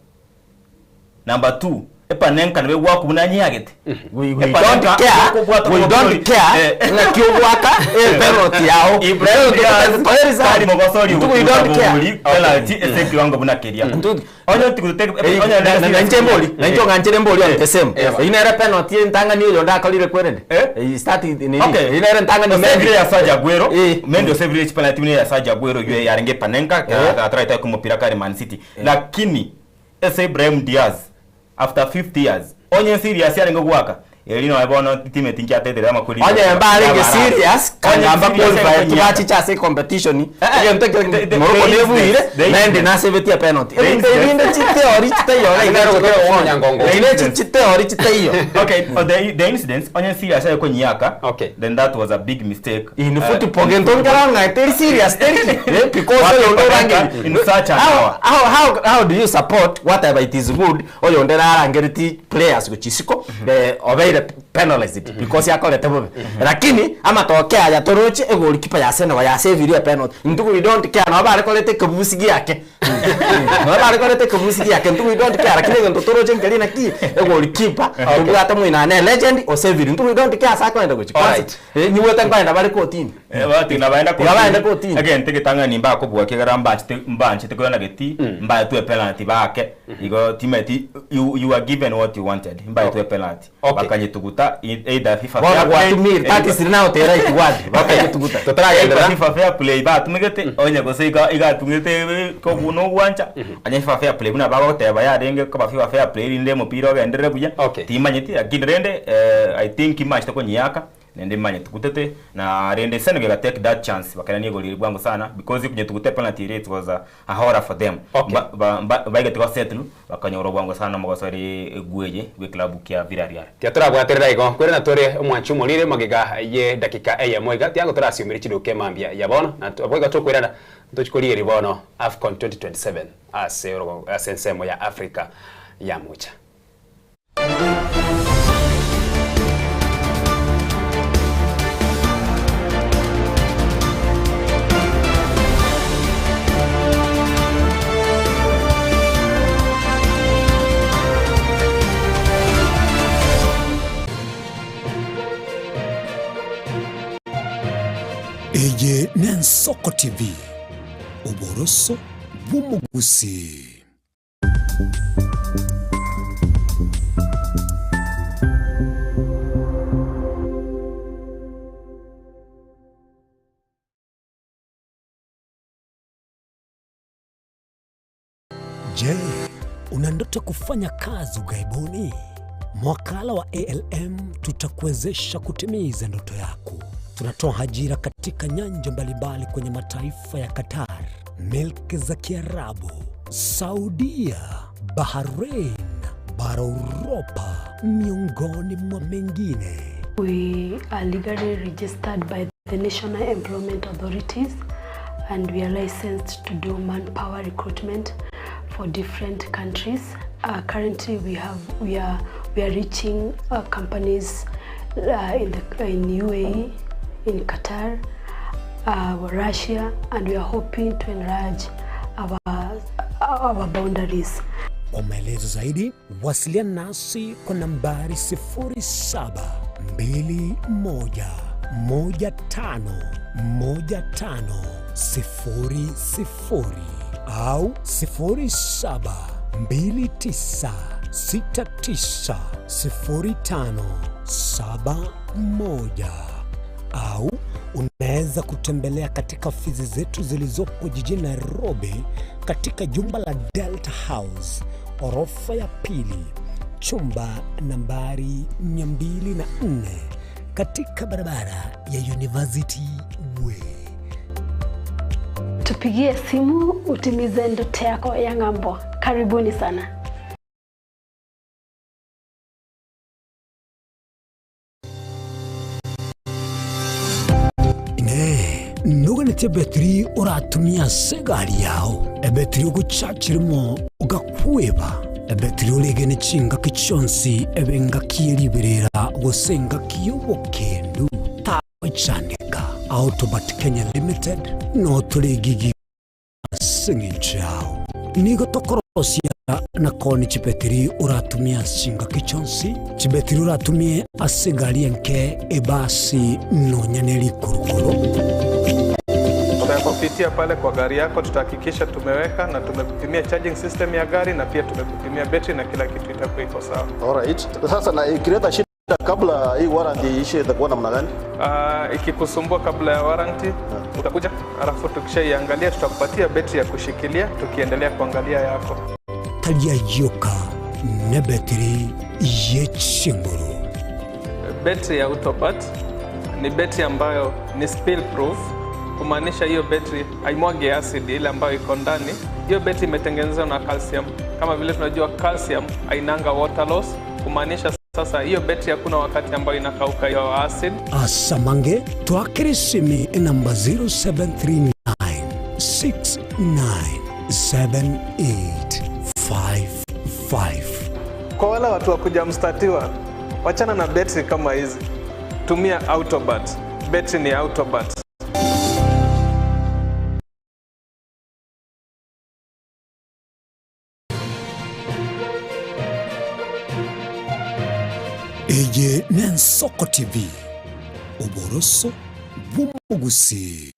Number two, epanenka nabo egwakwa buna anyeagete.
We don't care, we don't care ng'aki ogwaka epenalty yao.
Ibrahim Diaz,
Toeri sana.
kari mogosori
Ntuku we don't care.
oburi penalty ase ekiwango buna keria. Onye otigute onye
Na- na- nainche mbori nainche ong'anchere mbori on the same eyio nere penalty entang'ani oyo onde akorire kwerende Eh, start nini
Okay.
eyio nere entang'ani
Osevire
Mendy.
ya Sergio Aguero. Mendy osevire chipenalty buna ya Sergio Aguero eywo yarenge Panenka ataraete komopira kare Man City. Lakini ase Ibrahim Diaz after 50 years onye serious yarenge goaka eri noe bono teammate nkiatetere amakori.
Onye mbarenge serious kangamba qualify tubachicha ase competition egento ekio Morocco nebuire Mendy nasebetie penalty ebinto ebinde chiteori chitaiyo iga chiteori chitaiyo
Okay, oh, the incidents onye serious aye konyiaka. Okay. Then that was a big mistake.
In football gento nkera ng'a teri serious teri eh, because
Wake
oyo ndo
Panenka
orange
in such an
how,
hour.
how do you support whatever it is good oyo onde narangereti players gochisiko eh, obeire penalized because yakorete bobe lakini amatoke aya toroche egolikipa ya Senegal yasevirie penalty ntuku we don't care nabo barekorete ekebusi giake nabo barekorete ekebusi giake ntuku we don't care lakini egento toroche nkeri naki egolikipa tobwate moinane legend oseviri ntuku we don't care ase akoenda gochi kwanza eh, niwete nkoenda bare kotini
Bati na baenda
Iga baenda kotini.
Egento egetang'ani mbakobua kegera mbanchete mbanchete koyona geti mbaetwe penalty bake igo teammate you, you are given what you wanted mbaetwe penalty bakanyetuguta either FIFA
Bono
fair play,
gwatumire, that is now the right word, bakanyetuguta.
Either FIFA fair play batumegete onye gose iga igatumete kobu nogwancha onye FIFA fair play buna bagoteba yarenge koba FIFA fair play rinde omopira ogenderere buya timanyeti lakini rende I think imachete konyiaka nende manyetugutete na rende Senegal ga take that chance bakanania igori bwangu sana because kunyetugute penalty it was a horror for them okay. ba, ba, ba, baigete go settle bakanyora bwangu sana mogosori gweye gwe club kia Villarreal
Tiatorabwaterera igo kwere natore omwanchi omorire magega ye dakika eyemo iga tiago torasiumire chiduka emambia ya bono na boiga tokoirana ntochikorigeria bono AFCON 2027 ase ase ensemo ya Africa ya mocha.
Eye n'Ensoko TV, oboroso bw'omogusii. Je, una ndoto ya kufanya kazi ughaibuni? Mwakala wa ALM tutakuwezesha kutimiza ndoto yako. Tunatoa ajira katika nyanja mbalimbali kwenye mataifa ya Qatar, milki za Kiarabu, Saudia, Bahrain, bara Uropa, miongoni mwa mengine.
We are legally registered by the National Employment Authorities and we are licensed to do manpower recruitment for different countries. Currently we are reaching companies in UAE, in Qatar, Russia, and we are hoping to enlarge our boundaries.
Kwa maelezo zaidi wasiliana nasi kwa nambari 0721151500 au 0729690571 au unaweza kutembelea katika ofisi zetu zilizopo jijini Nairobi katika jumba la Delta House orofa ya pili chumba nambari 204 katika barabara ya University Way.
Tupigie simu utimize ndoto yako ya ng'ambo. Karibuni sana.
Inee, noganeti ebetiri oratumie ase egari yao, ebetiri ogochachirimo ogakweba, ebetiri oregene chingaki chionsi ebe engaki ye riberera gose engaki y'obokendu, tagochandeka. Autobat Kenya Limited notoregigi ase eng'encho yao. Nigo tokorosia na koonia chibetiri oratumie ase chingaki chionsi, chibetiri oratumie ase egari enke, ebasi, nonya ne rikurukuru.
Tutakupitia pale kwa gari yako, tutahakikisha tumeweka na tumekupimia charging system ya gari na pia tumekupimia betri na kila kitu itakuwa iko sawa.
Alright. Sasa na ikileta shida kabla hii warranty iishe itakuwa namna gani?
Ikikusumbua kabla ya warranty utakuja, alafu tukishaiangalia tutakupatia betri ya kushikilia, tukiendelea kuangalia yako.
Tari ayio ka nebetiri ye chinguru.
Betri ya Autopat ni betri ambayo ni spill proof, kumaanisha hiyo betri haimwagi acid ile ambayo iko ndani. Hiyo betri imetengenezwa na calcium. Kama vile tunajua calcium hainanga water loss, kumaanisha sasa hiyo betri hakuna wakati ambayo inakauka hiyo acid.
Asamange twakere esimi enamba 0739 697855.
Kwa wale watu wa kuja mstatiwa, wachana na betri kama hizi, tumia Autobat. Betri ni Autobat.
Eye n'Ensoko TV, oboroso bw'omogusii.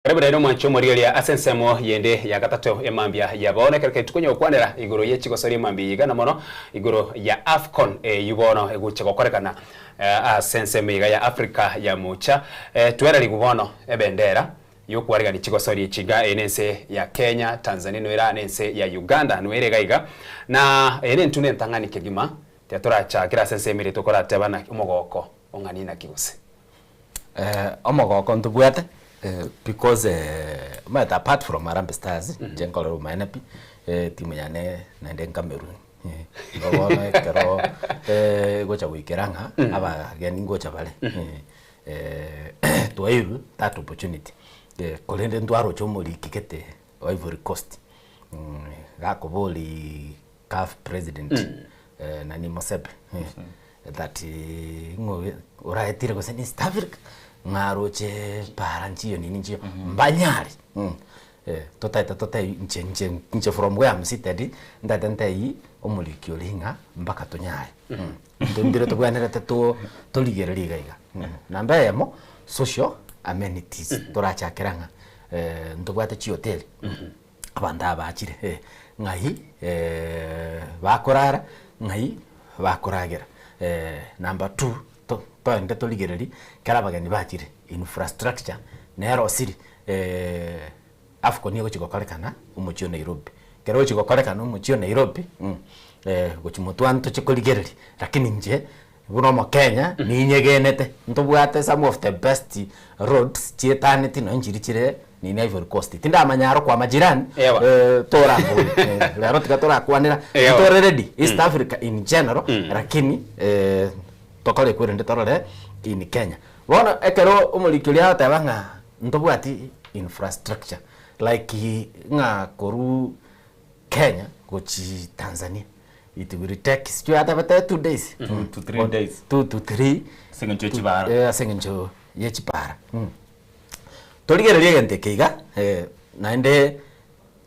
Karibu naende omwanche omorigereria ase ensemo yende ya gatato emambia ya bono ekero keri tokonya gokwanera igoro ye chigosori emambia iga na mono igoro ya Afcon eywo bono egocha gokorekana ase ensemo iga ya Africa ya mocha. Twererigwe bono ebendera yokwarigania chigosori echi iga eye nense ya Kenya, Tanzania noera nense ya Uganda noere iga iga na eye nentunda entang'ani kegima tiga torachakere ase ensemo eria tokorateba naki omogoko ong'ani naki gose.
Omogoko ntobwate because omanyete apart from Harambee Stars, inche nkorera obomaene pi, etimu yane naende Cameroon. Igo bono ekero egocha goikera ng'a abageni ngocha bare, twairwe that opportunity. Korende ntwaroche omoriki gete o Ivory Coast, gakoboria CAF president nani Mosepe that ng'o oraetire gose ni East Africa ng'aroche para nchiyo nini nchiyo mbanyare totaete totebi inche inche inche from where I'm seated ntaete ntebie omoriki oria ng'a mpaka tonyare intwe ndire tobwenerete to torigereria iga iga. Namba eyemo social amenities torachakera ng'a ntobwate chihoteli abanto aba bachire ng'ai bakorara ng'ai bakoragera. Number two toende torigererie ekero abageni bachire infrastructure nere osiri Afcon egochi gokorekana omochie o Nairobi. Ekero egochi gokorekana omochie o Nairobi gochi motwe ntoche korigereria lakini inche buna omokenya ninyegenete ntobwate some of the best roads chietaneti nonye nchiria chire nini Ivory Coast. Tindamanya aro kwa majirani
Ewa.
torakore rero tiga torakwanera
Ewa.
ntore ready East Africa in general lakini tokore kwerende torore in Kenya. Bono ekero omoriki oria agoteba ng'a ntobwati infrastructure. Like ng'a korwa Kenya gochi Tanzania it will take sijui atebete 2 days.
2 to 3 days.
2 to 3.
Ase eng'encho ya chibara.
Ase eng'encho ya chibara. Torigererie egento eke iga, naende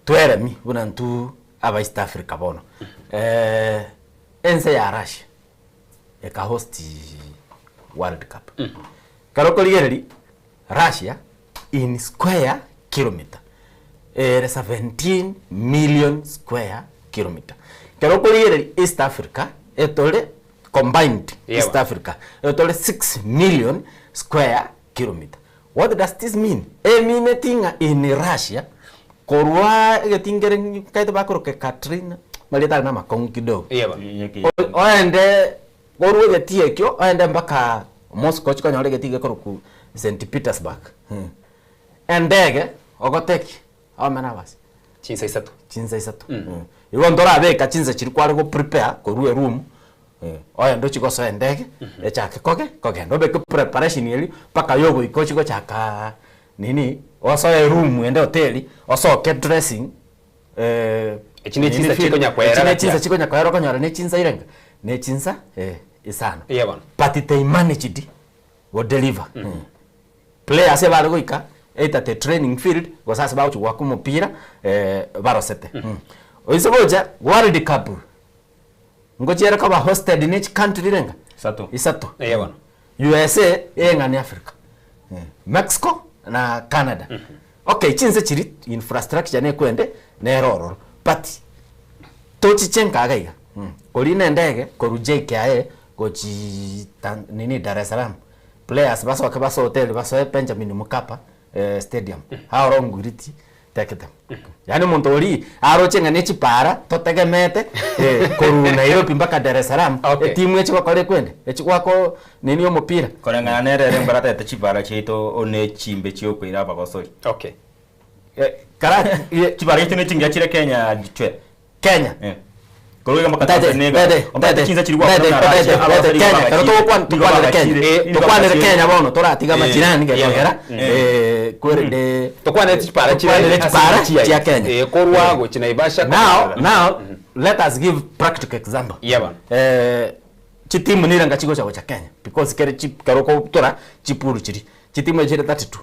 tweremi buna intwe aba East Africa bono. Ense ya Russia eka host World Cup. Ekero okorigereria Russia in square kilometer ere 17 million square kilometer. Ekero okorigereria East Africa etore combined East Africa etore 6 million square kilometer. What does this mean? Emineti ng'a in Russia korwa egetingere nkaete bakoroka Katrina marieta are na amakong'u kidogo. Oende korwa egetii ekio oende mpaka Moscow ochie konyora egetii gekorokwa St Petersburg. Endege ogoteki how many hours?
Chinsa isato.
Chinsa isato. Igo ntorabeka chinsa chiria kware go prepare korwa eroom oende ochie gosoa endege echake koge kogenda obeke preparation eria mpaka yogoika ochie gochaka nini osoe eroom ende hoteli osoke dressing
Echi ne chinsa chikonya koera
echi ne
gati
chinsa
ya.
chikonya koera okonyora ne chinsa irenga ne chinsa isano.
Eya bono.
But they managed go deliver. Players ebare goika either the training field gose ase bagochia goaka omopira barosete. Oise gocha World Cup ngochiere koba hosted ne chicountry renga?
Isato.
Isato.
Eya bono.
USA eyeng'ani Africa, Mexico na Canada. Okay, chinse chiri infrastructure nekwende nere ororo but tochiche nkaga iga korina endege korwa JKIA gochi Tan nini Dar es Salaam players basoke basoe hoteli basoe Benjamin Mkapa stadium how long will it take them? Yaani omonto oria aroche ng'a ne chipara totegemete korwa Nairobi mpaka Dar es Salaam etimu echi gokora ekwende echi goaka nini omopira.
Koreng'ana nere ere mbaratete chipara chiaito one chimbe chiokoira abagosori.
Okay.
Kara
chipara chiaito ne chingiya chire Kenya chwe.
Kenya.
Korwa iga mpaka
Ntete,
Tanzania iga.
ntete,
Omanyete
ntete,
chinsa chiri
ntete,
gwakora na
ntete,
Russia,
ntete,
abagosori
Kenya,
nigo
ekero
bagachire,
togokwana
nigo
tokwanere Kenya,
bagachire, nigo
tokwanere
bagachire.
Kenya bono toratiga amachirani getogera kwerende
Tokwanere chipara chire
tokwanere
ase
chipara
chia
chia Kenya.
Korwa gochia Naivasha
Now,
kogenda.
now let us give practical example.
Yeah, bono.
Chitimu nire nga chigocha gocha Kenya because kere chi kero okobutora chipuru chiri chitimu echire 32.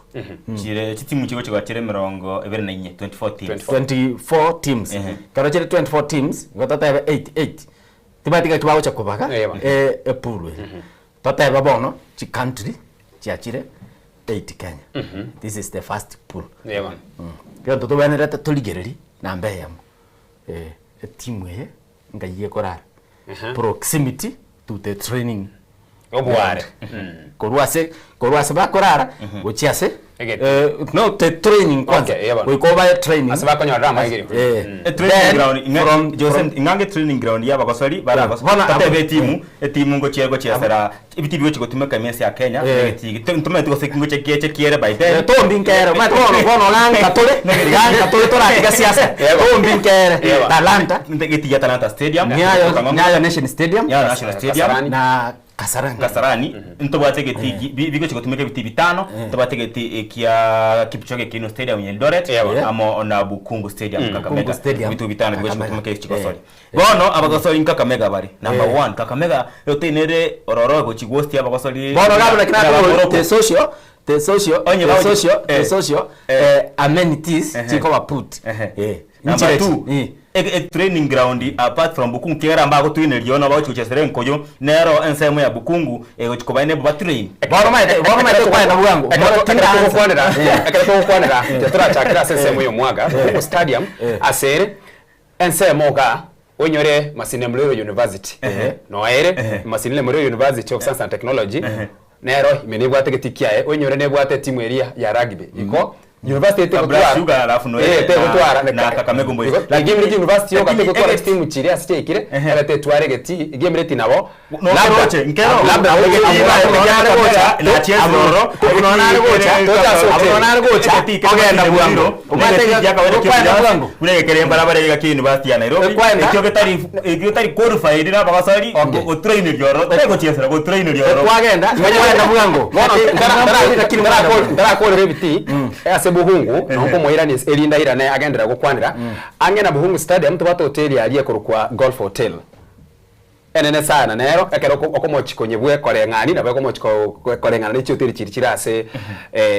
Chire chitimu chigochiga chire emerongo ebere na inye, 24 teams.
24 teams. Kero chire 24 teams igo totebe 8 8 tibati gaki bagocha kobaga epool eye. Totebe bono chicountry chiachire 8 Kenya. This is the first pool.
Yeah, bono.
Egento tobwenerete torigererie namba eyemo etimu eye ngai ekorara. Proximity to the training
Obware.
ground. Korwa ase korwa ase bakorara gochia ase
Egeti.
no the training kwanza.
Okay, yeah, bono.
Goika obae training.
Ase bakonyorera amaigerio.
E training
Then,
ground ing'a Jose
from-
ing'ange training ground ya abagosori baragosori
Bono
totebe
abo-
etimu etimu ngochia gochiesera ebiti bigochi gotumeka ime ya Kenya egeti ntomanyeti gose ngoche kieche kiere by then.
Tombi nkere omanyete bono bono ganga tore ganga tore toratiga siasa tombi nkere Talanta
egeti gia Talanta Stadium
Nyayo Nyayo Nation Stadium
Nyayo National Stadium
na Kasarani
Kasarani ntobwate egeti bigochi gotumeka ebiti bitano ntobwate egeti ekia Kipchoge Keino Stadium ya Eldoret amo na Bukungu Stadium Kakamega.
Bukungu Stadium,
Bitu bitano bigochi
Kakamega.
gotumeka ekigosori bono abagosori Kakamega bari number 1 Kakamega yotenere ororo gochi ghost abagosori
bono gabula kinako the social the social
Onye
the
bagochi-
social the social amenities chikoba put
Number
nchire
2 training ground apart from Bukungu kera mbago twine riona bagochi gochesera enkoyo nero ensemo ya Bukungu egochi kobaine ba train.
Bono maete bono maete kwana bwangu.
Ekero togokwanera ekero togokwanera torachakera ase ensemo ya omwaga Bukungu Stadium asere ensemo iga onyore Masinde Muliro University noere Masinde Muliro University of Science and Technology nero ime nebwate geti kiaye onyore nebwate timu eria ya rugby iko university
Kabla
etegotwara
Sugar alafu no
tegotwara
na Kakamega Boys.
lakini university yoka tegotwara timu chiria ase chiaikire erete tware geti igemireti nabo
No, nkeroche, nkero.
labda
Na Chelsea roro.
Ogenda bwango.
Kuregekere embarabara ega kia University ya Nairobi. Ekio getari ekio getari qualified na abagosori gotrain rioro. Tegochiesera gotrain rioro.
Kwagenda kwagenda bwango.
Bono ntarakorera ebiti ase ase Buhungu, nonko omoirani erinde airane agenderere gokwanera, ang'e na Buhungu Stadium tobwate hoteli aria ekorokwa Golf Hotel. Enene sana nero ekero okomochi konyebwa ekoreng'ani nabo ekomochi koreng'ana ne chihoteli chiria chire ase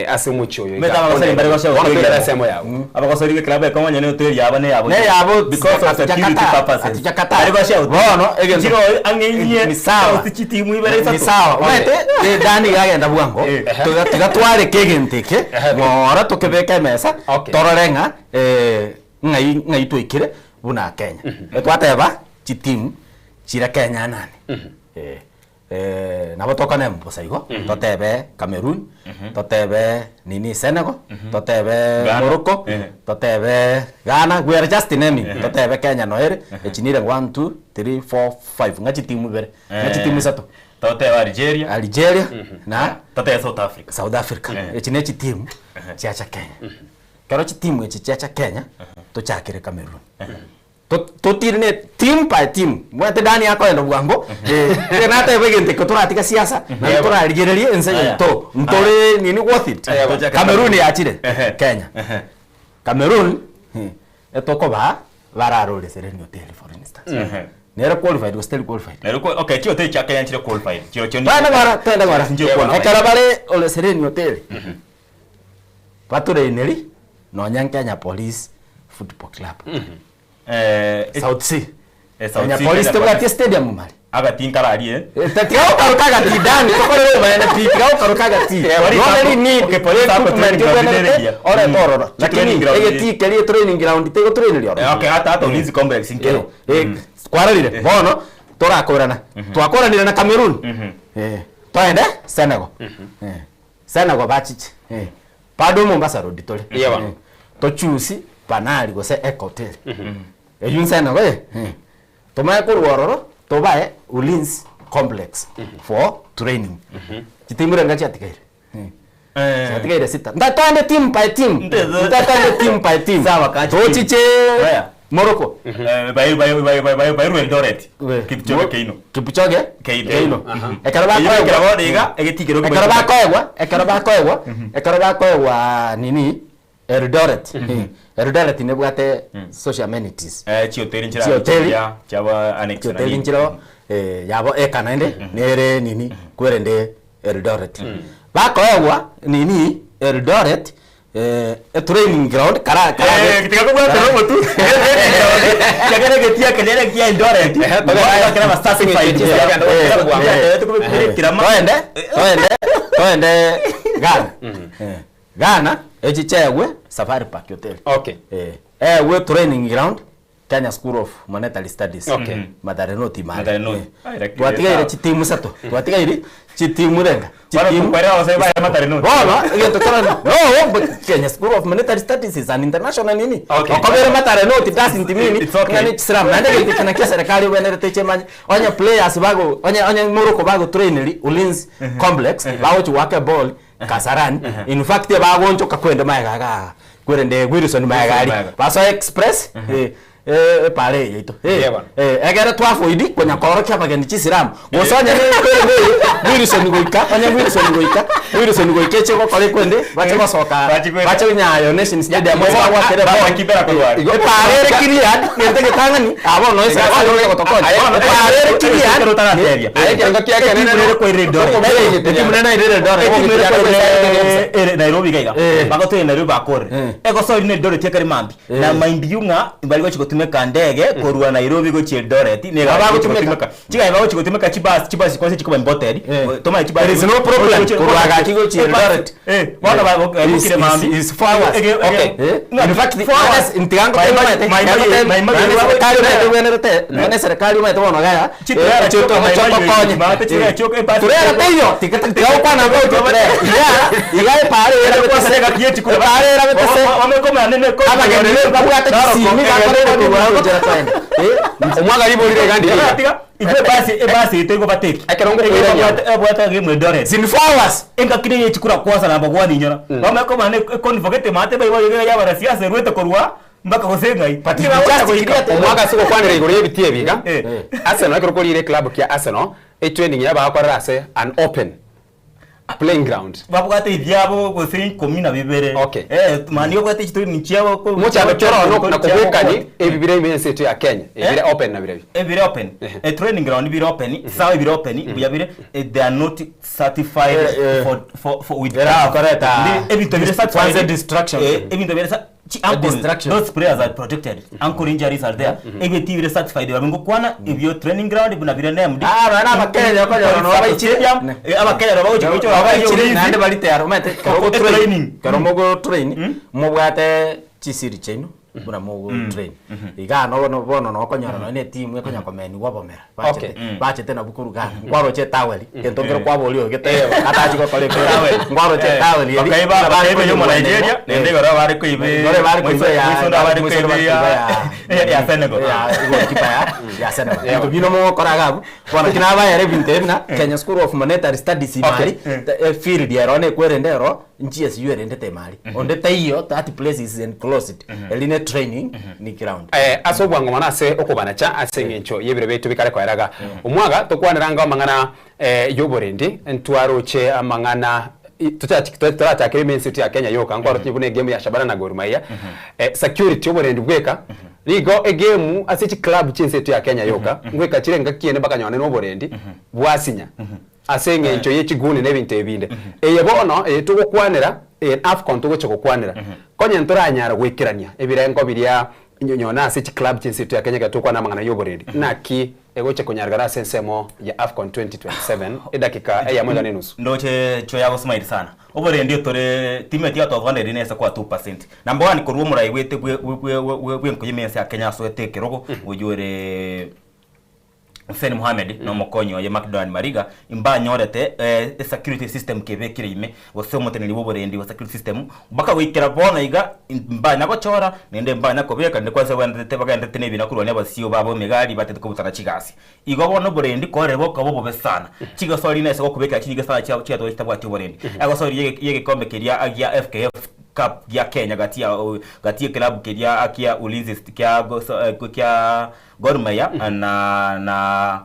ase omochie oyo
Omanyete
iga.
abagosori mbare gosoa
Bono
hoteli
toirere
yabo.
ensemo yabo.
Abagosori b'eklabu ekong'u onye ne hoteli yabo ne yabo
Ne yabo
because of security purposes.
Hatujakataa.
Bari gochia hoteli.
Bono egento
Chiro ang'e
Ni sawa.
Sauti chitimu ibere isato.
Ni sawa. Omanyete Dani iga agenda bwango tiga tiga twareke egento eke ng'ora tokebeke emesa torore ng'a ng'ai ng'ai twaikire buna Kenya. Twateba chitimu chire Kenya nane. Nabo tokane bosa igo, totebe Cameroon, totebe nini Senegal, totebe
Ghana.
Morocco, totebe Ghana, we are just naming, totebe Kenya noere, echi nire 1, 2, 3, 4, 5, ng'a chitimu ibere, ng'a chitimu isato.
Totebe Algeria.
Algeria na
Totebe South Africa.
South Africa. Echi ne chitimu chiacha Kenya. Kero chitimu echi chiacha Kenya, tochakere Cameroon. Totirine team by team mwete Dani akoenda bwango eh nateba egento eke toratiga siasa naende torarigererie ense yaito ntore nini worth it Cameroon yachire Kenya Cameroon etokobaa bararore Sereni Hotel for instance nere qualified gose teri qualified
Nere okay chihoteli chia Kenya nchire qualified chirochio
twende ng'ora twende ng'ora
Nchire qualified.
ekero bare ore Sereni Hotel Batoraineri nonya Kenya Police Football Club. South C.
South
Kenya
C,
Police
Kenya
tebwati
Police.
stadium mare.
Agati nkararie.
Tiga gokaruka agati Dani tokorere obomaene pi tiga gokaruka agati.
Eh,
You only need
Okay, police ako
equipment
training ground
obwenerete
nere
orete
Mm.
ororo.
Chi
Lakini
training ground
egetii keria training ground tegotrainiria ororo.
Eh, okay, hata hata ulinzi complex nkero.
Eh, kwarorire bono torakorana. Twakoranire na Cameroon. Eh, toende Senegal. Eh. Senegal bachiche eh. Bado Mombasa road tore
Iya bono.
Eh. Tochusi Banari gose Eco Hotel eywo Senegal eh. Eh. Tomanye korwa ororo tobae Ulinzi Complex for training. Chitimu renga chiatigaire eh. Chiatigaire sita. Ndatwande team by team. Ndatwande team by team. Tochiche Morocco.
Bai bai bai bai bai bai Eldoret. Kipchoge Keino.
Kipchoge
Keino.
Keino. Ekero
Eyio
bakoegwa
ekero bono iga, egetii kero
ekero bakoegwa ekero bakoegwa ekero bakoegwa nini Eldoret. Eldoret nebwate social amenities.
Eh chihoteli nchira
Chihoteli.
chiaba annex na
Chihoteli
nini.
nchiro eh, yabo eka naende nere nini kwerende Eldoret. Bakoegwa nini Eldoret eh, e training ground kara kara
Eh, tiga kobwatera omotu. Kiagera egetii eke nere kia Eldoret. Bakera ba certified.
Toende toende toende Ghana. Eh, Ghana echichegwe Safari Park Hotel.
Okay.
Eh, ewe training ground Kenya School of Monetary Studies.
Okay.
Mathare North imare.
Mathare North.
Eh.
Ai, lakini
Twatigaire
sawa.
chitimu isato. Twatigaire chitimu renga.
Bana kukwera abasai baye Mathare North.
Bono egento kera no but Kenya School of Monetary Studies is an international nini.
Okay.
Okobere Mathare North doesn't mean
It's okay.
ng'a ne chisiramu. Naende egento eke nakio serikali obwenerete chemanye. Onye players bago onye onye Morocco bago traineri Ulinzi Complex bagochi goaka eball Kasarani. In fact bagonchoka kwende maega igaa kwerende Wilson maega aria.
Maega.
Basoe express eh, eh, epara eye yaito. Eh,
Eeh bono.
eh, ekere twafoidi konya koorokia abageni chisiramu gose onye kwerende Wilson goika onye Wilson goika Wilson goika eche gokora ekwende bache gosoka bache Nyayo Nation Stadium ase bagwakera
Ba- Kibera korwa aria.
epara ere cleared gento egetang'ani ah bono ase ase gotokonya epara ere cleared
Aye ekerengo kia ekenene
Etimu nere ere Eldoret.
Etimu ere korwa ere Nairobi iga iga. Bagotoria Nairobi bakorire. Egosori na Eldoret ekare mambia. Na mind you ng'a mbari gochi gotumeka ndege korwa Nairobi gochia Eldoret nigo
Nabo
bagochi
bagotumeka.
gotumeka. Chigari bagochi gotumeka chibus chibus kwanza chikoba imported. Tomanye chibus.
There is no problem korwa gaki gochia Eldoret.
Eh, bono babokire mambia.
Is 4 hours.
Okay.
Eh? In fact, four hours ntiga ngote serikali omanyete obwenerete nonye serikali omanyete bono gaya
Chitrera chioka
tokonye turera teiyo tiga gokwana about turera iga iga epara erabete epara erabete se abageni babwate chisimi bakorere korwa gochera kwenda
Omwaga riborire iga ndiri.
Igwe basi ebasi ito igo bateki.
Ekero ngokoirania.
Ebwata game Eldoret.
Zin 4 hours.
Engakire ye chikura kwasa namba gwani nyora. Bameko mane convocate mate bai bai ya bara siasa rwete korwa mpaka gose ngai.
But just omwaka ase gokwanera igoro y'ebitii ebi iga Arsenal ekero korire eclub kia Arsenal etraining yabo bagokorera ase an open. Playing ground.
Babwate ebiabo gose ikomi na bibere.
Okay.
Eh, mani obwate chitraining chiabo ko-
Mochando kioro
ko-
na
chiabo
kobwekani
ko-
ebi bire ime ense eto ya Kenya. Ebire open na birebio.
Ebire open. Eh, training ground bire open, sawa ebire open, buya bire, eh, they are not certified
Eh, eh.
for, for, for with
Era
CAF.
correct, ah.
Ndi- ebinto bire certified.
Kwanza distraction.
Eh, ebinto bire cer- chi- ankle,
distraction.
those players are protected. Ankle injuries are there. Ebiti bire certified babe ngokwana ebyo training ground buna bire named.
Ah, bana abakenya okonyora nabo baichire.
Stadium, eh, abakenya nabo bagochi goichora
Baichire, naende bari tayari omanyete kero
Oko
ogotrain-
training.
kero mogotrain mobwate chisiri chiaino buna mogotrain iga nobono bono nokonyora nonya na etimu ekonya komeniwa obomera
Okay.
bachete bachete nabwo korwa Ghana nkwaroche etaweli gento nkero kwaboria oyo gete atachi gokora
Etaweli.
nkwaroche
Eh,
etaweli eri
bakaiba-
buna bare
bakaiba yo
koyigwa
Nigeria,
nero.
naende igoro bare koiba-
Igoro bare koiba ya-
Mwisondo bare
Mwisondo
koiba
bare
ya-
koiba
ya Senegal.
ya goalkeeper ya ya Senegal. Binto bino mogokora iga abwo bono ki nabayera ebinto ebi buna Kenya School of Monetary Studies imari eh, field ero nekwerende ero GSU erendete imari onde taiyo that place is enclosed eri ne training ni ground.
Eh, ase obwango mono ase okobanacha ase eng'encho y'ebiro biaito bikare koeraga. Omwaga tokwaneranga amang'ana eh, y'oborendi, ntwaroche amang'ana i- tochachi- to- torachakere ime ense ya Kenya yoka, nkwaroche buna egame ya Shabana na Gor Mahia, eh, security oborendi bweka, nigo egame ase chiclub chia ense eto ya Kenya yoka, ngoika chire engaki ende mpaka nyone na oborendi bwasinya ase eng'encho ye chiguni na ebinto ebinde. Eye bono eye togokwanera eye Afcon togocha gokwanera, konye ntoranyara goikerania ebirengo biria nyone ase chiclub chia ense eto ya Kenya ekero togokwana amang'ana ya oborendi, naki egocha konyarigana ase ensemo ya Afcon 2027 edakika eyemo iga na enusu.
Ndoche choya gosmile sana. Oborendi otore timu eti yatwabwanire ere nese kwa 2%. Number one korwa omorai bwete bwe bwe bwe bwenkoyia ime ense ya Kenya asoete ekerogo oywo ore Hussein Mohamed na omokonyi oye Macdonald Mariga imbanyorete eh, esecurity system kebekire ime gose omoteneneri bwa oborendi bwa security system mpaka goikera bono iga mbanya gochora naende mbanya kobeka naende kwansa bagenderete bagenderete na ebina korwania abasio babo emegari batete kobutana chigasi. Igo bono oborendi korire bokoba obobe sana. Chigasori nese gokobekera chinyinge sana chia chiatoka chitabwati oborendi. Egosori ye yegekombe keria gia FKF Cup gia Kenya gati ya gati ye club keria kia Ulinzi kia kia Gor Mahia na na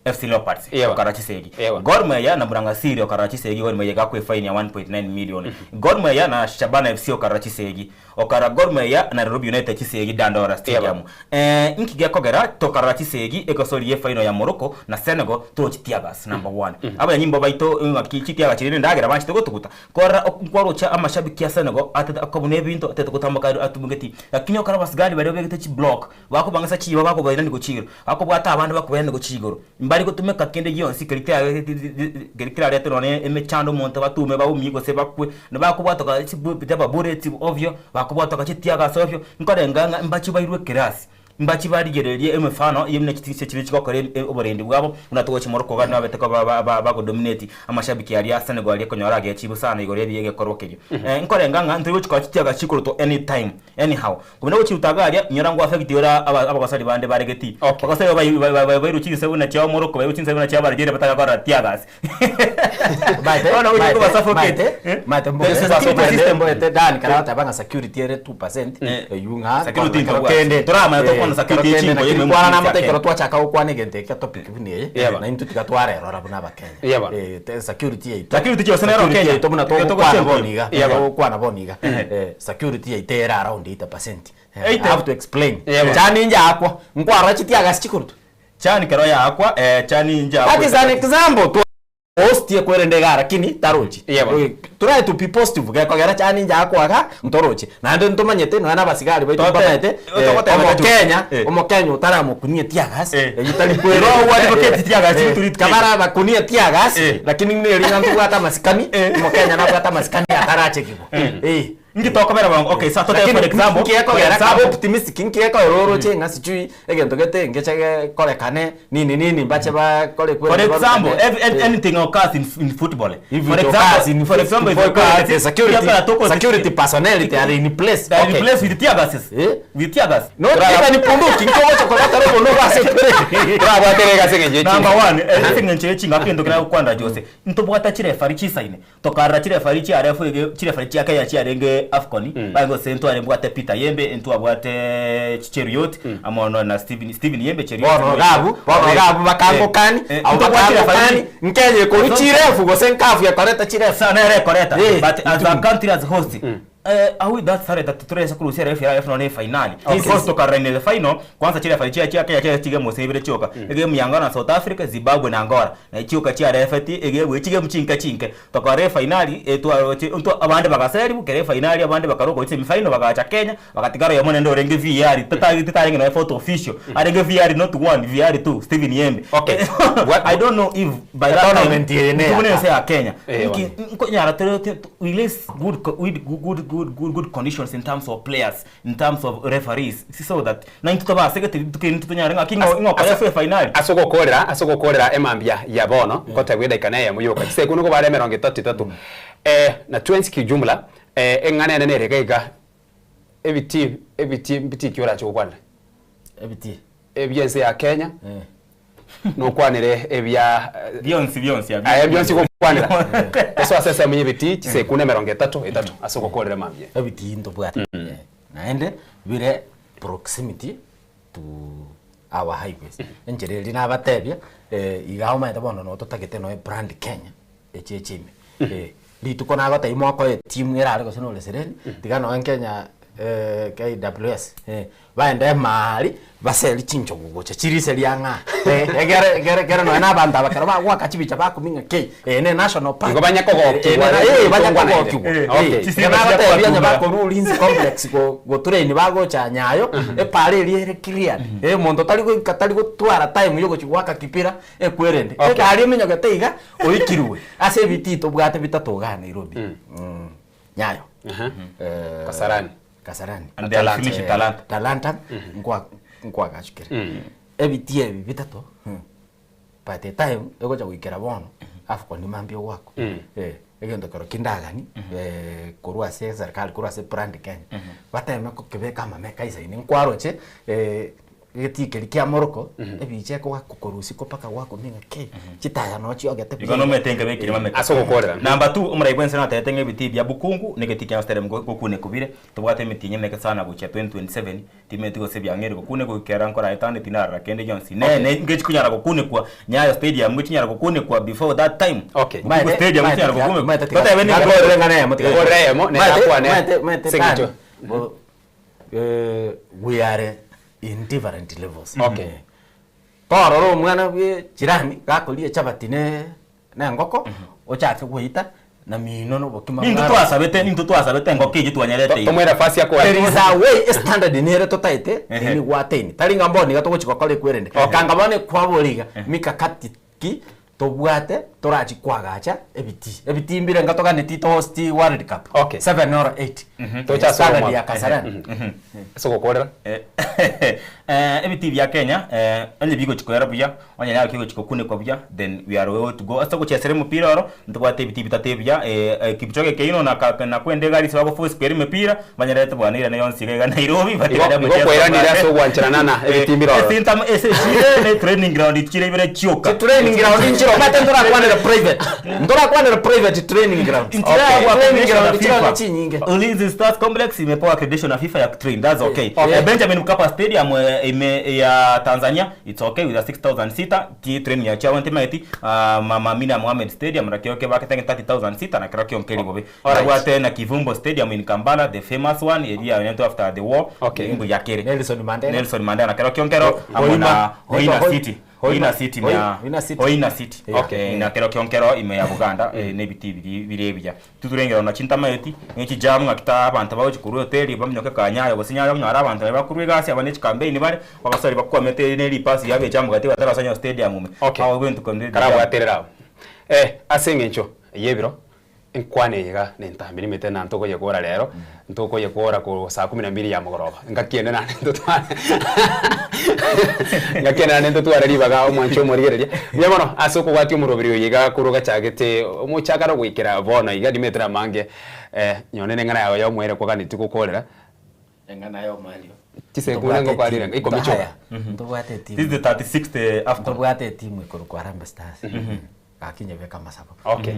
FC Leopards
Ewa.
okara chisegi.
Ewa.
Gor Mahia na Murang'a okara chisegi Gor Mahia gakwe fine ya 1.9 million. Gor Mahia na Shabana FC okara chisegi. Okara Gor Mahia na Nairobi United chisegi Dandora Stadium. Eh inki gekogera tokara chisegi egosori ye final ya Morocco na Senegal tochi tear gas number 1. Abanyanyimbo baito ng'aki chi tear gas chiri ndagera banchete gotuguta. Kora nkwarocha amashabiki ya Senegal atete akobuna ebinto atete gotamboka atubungeti. Lakini okara abasigari baria begete chi block bakobang'asa chiba bakobairani gochia igoro bakobwata abande bakobairani gochia igoro mbari gotumeka kende gionsi keri kera keri kerarete nonye emechando omonto batume baumie gose bakwe nabakobwatoka chibu bullets ovyo bakobwatoka chitear gas ovyo nkorenga ng'a mbachi bairwe ekerasi mbachi barigererie emefano ye buna chitisi chiria chigokora oborendi bwabo buna togochi Morocco iga nabete koba ba ba bagodominate amashabiki aria a Senegal aria okonyora agechibu sana igoro ebiya egekorwa keria. Nkorenga ng'a ntori gochikora chitear gas chikorutwa anytime anyhow buna gochiruta iga aria inyora ngo affect ore aba abagosari bande bare getii. Bagosari bai bai bai bairwe chinse buna chia Morocco bairwe chinse buna chia Algeria batagakora tear gas. Bono gochia koba suffocate.
Maete
The security system.
mboete dan kara bateba ng'a security ere 2% eywo ng'a
Security
kero
ntobwate.
kende
Toramanya tokwana security
kero kende
echinko
lakini
yemwe
kwana
mu
namate
ya
ekero
Kenya.
twachaka gokwana egento eke topic buna eye
Yeba.
na intwe tiga twarerora buna abakenya
Yeba.
Eh, security yaito
Security chiose nero
Security
Kenya.
yaito buna
Tiga
togokwana
togochia
bono iga
Yeba.
togokwana bono iga Eh, security yaito ere around 80% Eh, I
80.
have to explain
Yeba.
chani inche akwa nkwarora chitear gas chikorutwa
Chani kero yakwa eh, chani inche
That is an example to postie kwerende iga lakini tarochi try to be positive gekogera chani inche akwaga ntorochi naende ntomanyete nonya na abasigari baito
Tote-
mbamaete eh,
togoteba
omokenya
Eh.
omokenya otaramokunia tear gas eywo tari
Ero oadvocate tear gas turi-
kabara bakunia tear gas lakini neri ng'a ntobwate amasikani omokenya nabwate amasikani atarachekigwa Eh.
Ngitokobera bwango okay sa tote for example for
nkiekogera
example
kabe optimistic nkiekogera oroche ng'a sijui egento gete ngeche korekane nini nini mbache bakore
For example, if, if anything occurs in, in football.
If
for
it
example,
occurs in
for example, if it
football,
occurs,
the security-
yeah, but
security personnel, they are in place.
They are in
Okay.
place with tear gases. With tear gas.
No, even ni punduki nkogocha kolata robo no base
Number one, ase eng'encho ye chingaki ento kera gokwanda Jose. Ntobwata chirefari chisaine. Tokarora chirefari chiarefu ege chirefari chia Kenya chiarenge ase Afcon baye gose ntware mbwate Peter Yembe ntwabwate Cheruiyot amo no na Steven Steven Yembe Cheruiyot
Bono gabu, bono gabu bakangokani, abo bakangokani, nkenye korwa chirefu gose nkafu ekoreta chirefu.
Sawa nere ekoreta
Eh,
but as a country as host eh, are we that sorry that turese kurusia ref ya ref no finali
Okay.
okay. host tokarra in the final kwanza chire fali chia chia Kenya chia chige mose ibere chioka egame ya Angola na South Africa Zimbabwe na Angola na chioka chia refeti egame chige chinke chinke tokare finali etwa nto abande bagaseri kere finali abande bakaroka semi final bagacha Kenya bagatigara yomo nendo renge VR tata tata na photo official arenge VR not one VR 2 Steven Yembe
okay
I don't know if by that time
Tournament ere ne ya
Tubone se ya Kenya
Eh,
Nki- nkonyara tere we release good co- with good good good good good conditions in terms of players in terms of referees so that na ntuto ba segete tukinyara ngaki ngo kwa fa final
ase asogokorera emambia ya bono nkotegwa edaika na eyemo yoka chisekundi kobare emerongo etato etato eh, na 20 kijumla eh, eng'ana ene nereka iga ebiti ebiti mbiti ki orache gokwanera
Ebiti.
ebiense ya Kenya nokwanire ebya
bionsi bionsi
aya bionsi gokwanera eso ase ase ebiti chisekunda emerongo etato etato ase ogokorera emambia
Ebiti ntobwate. Naende bire proximity to our highways. Enchera eri nabatebia eh, iga omanyete bono nototagete noe brand Kenya echi echime. Eh, rituko nagotebia mokoe etimu erare gose na ore tiga noe Kenya eh, KWS eh, baende maari baseri chinchogu gocha chirise ang'a eh, egere egere egere noe na abanto aba kero bagwaka chibicha bakuming'a kei eh, ne national park
Igo banyakogokigwa,
Eh, eh, eh,
tongwa naende.
banyakogokigwa
Eh, okay.
Eh, nabatebia onye bakorwa ulinzi complex gotrain bagocha nyayo epara eria ere cleared eh omonto tari goika tari gotwara time yogochi gwaka kipira ekwerende
Okay.
egari eminyogete iga oikirwe ase ebiti tobwate bitatu igaa Nairobi nyayo Eh,
Kasarani.
Kasarani
And they are finished
Eh,
Talanta.
Talanta nkwa nkwagachukire ebiti ebi bitatu by the time egocha goikera bono Afcon mambia gwako eh egento kero kindagani eh korwa ase serikali korwa ase brand Kenya bateme kokebeka amameka isaine nkwaroche eh getikeri kia Morocco ebiche korusi paka gwako minga ke chitaya no chiogete
Igo no metenge bekire mameka
Ase ogokorera.
Number 2 omurai bwense natete ng'ebiti bya bukungu negeti kya sterem gokune kubire tobwate emiti nyemeke sana gochia 2027 timeti gose byang'eri gokune gokera nkora etande tinarara kende yonsi ne ne ngechikunyara gokunekwa Nyayo stadium ngechinyara gokunekwa before that time
okay
Bukungu stadium ngechinyara gokunekwa totebe ni
we are in different levels
Okay.
torora omwana bwe jirani gakoria chabati ne ne engoko ochake gweita na mino nobokima
Ninto twasabete ninto twasabete engoko eyi twanyerete
Tomwe nafasi yako
There is a way standard nere totaete
Ehe.
ni gwateni tari ngamba niga togochika kore kwerende kanga bone kwaboriga mikakati ki tobwate torachi kwagacha ebiti ebiti mbire nga toganeti to host world cup
okay
7 or 8
Tocha
standard
soma.
ya Kasarani
ase ogokorera
eh ebiti bya Kenya eh onye bigochikoera buya onye nayo kigochiko kunekwa buya then we are way to go ase gochesera emupira oro ntobwate ebiti bitatu ebuya eh eh, Kipchoge Keino na ka- na kwende gari sibago force kwera emipira banyerete bwanire nayo nsiga iga Nairobi
Igo- igo kweranire ase ogwancherana na ebiti mbire oro.
Esintam ese chire ne training ground chire ibere chioka
training ground nchiro mate ndorakwanira private ndorakwanira private training ground
Okay.
training ground chiro chinyinge
Ulinzi Stars Complex imepewa accreditation na FIFA ya train. That's okay.
Okay.
Eh, Benjamin Mkapa Stadium eh, ime ya Tanzania it's okay with a 6000 seater ti training ya chawa ntimaiti uh, Mama Amina Mohamed Stadium na kioke bake tenge 30000 seater na kioke onkeli bobe.
Alright.
Alright. na Kivumbo Stadium in Kampala the famous one area inaitwa after the war.
Okay.
Imbu ya kere.
Nelson Mandela.
Nelson Mandela na kioke onkero amona
Hoima.
Hoina City. Hoina City na
Hoina City.
Hoina City.
Okay.
Eh, na kero kionkero ime ya Buganda eh, n'ebiti biri birebya tuturengera na chintamayeti n'ekijamu ngakita abantu bagochikurwa hoteli bamunyoke kanyayo gose nyayo nyara abantu bari bakurwa egasi aba n'echikampeini bare bagasari bakwamete n'eripasi yabe echamu gati batarasanya stadium ume
Okay.
Awo gwentu konde
karabwaterera abo eh ase eng'encho yebiro nkwane iga nentambi nimete na ntokoyekora rero ntokoyekora ko saa kumi na mbili ya mogoroba ngakiende nane ntotware ngakiende nane ntotware ribaga omwancho omorigereria mbuya mono ase okobwatia omoroberi oyo iga korwa gachagete omochakaro goikera bono iga nimetera amange eh, nyone neng'ana yago ya omwere kwaganeti gokorera
engana yo malio
chisekune ngokwarire ikomi choka
ntobwate timu
This is the 36th AFCON.
ntobwate timu ikorokwa Harambee Stars Gaki nyebeke amasabo.
Okay.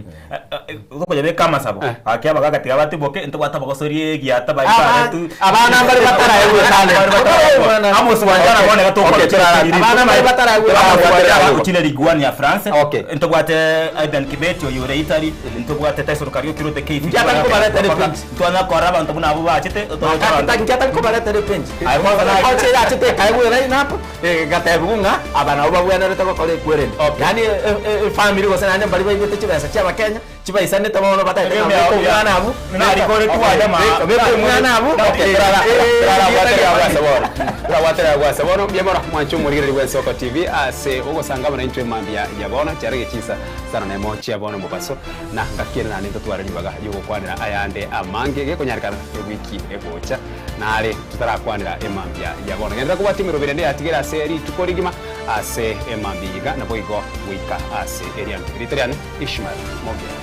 Gokonyebeka amasabo, gaki abagaka tiga batiboke, ntobwate abagosoria egiata baria baretu.
Abana mbare bataraegwe talent.
Amos Wanjala bono iga tokora
Okay,
chire
Abana mbare bataraegwe
Amos
talent.
Wanjala ochire Ligue 1 ya France. Ntobwate Aidan Kibeti oyo ore Italy, ntobwate Tyson Kariuki orwete KV.
Nkiatari kobareta ere bench.
Ntwanya korora abanto buna abwo bachete,
Nkiatari kobareta ere bench.
Aye kwanza naye-
Kocha erachete ekaegwa line up, egatebiwa ng'a aba nabo babwenerete gokora ekwerende. Yaani efamiri gose naende mbaria baibete chibesa chia abakenya, chibaisanete bono batagete ng'a beka omwana abwo, beka omwana abwo,
Torabwaterera gwase bono mbuya mono mwanche omorigereria bw'Ensoko TV ase ogosanga amo naintwe mambia ya bono chiarenge chinsa isano na emo chia bono mobaso na ngaki ere naende ntotware ribaga ri'ogokwanera ayande amange gekonyarekana ewiki egocha. Nare totarakwanera emambia ya bono. Genderera kobwatia emeroberi ende yatigere ase rituko rigima ase emambia iga, naboigo goika ase erianto. Erieta riane Ishmael Mogere.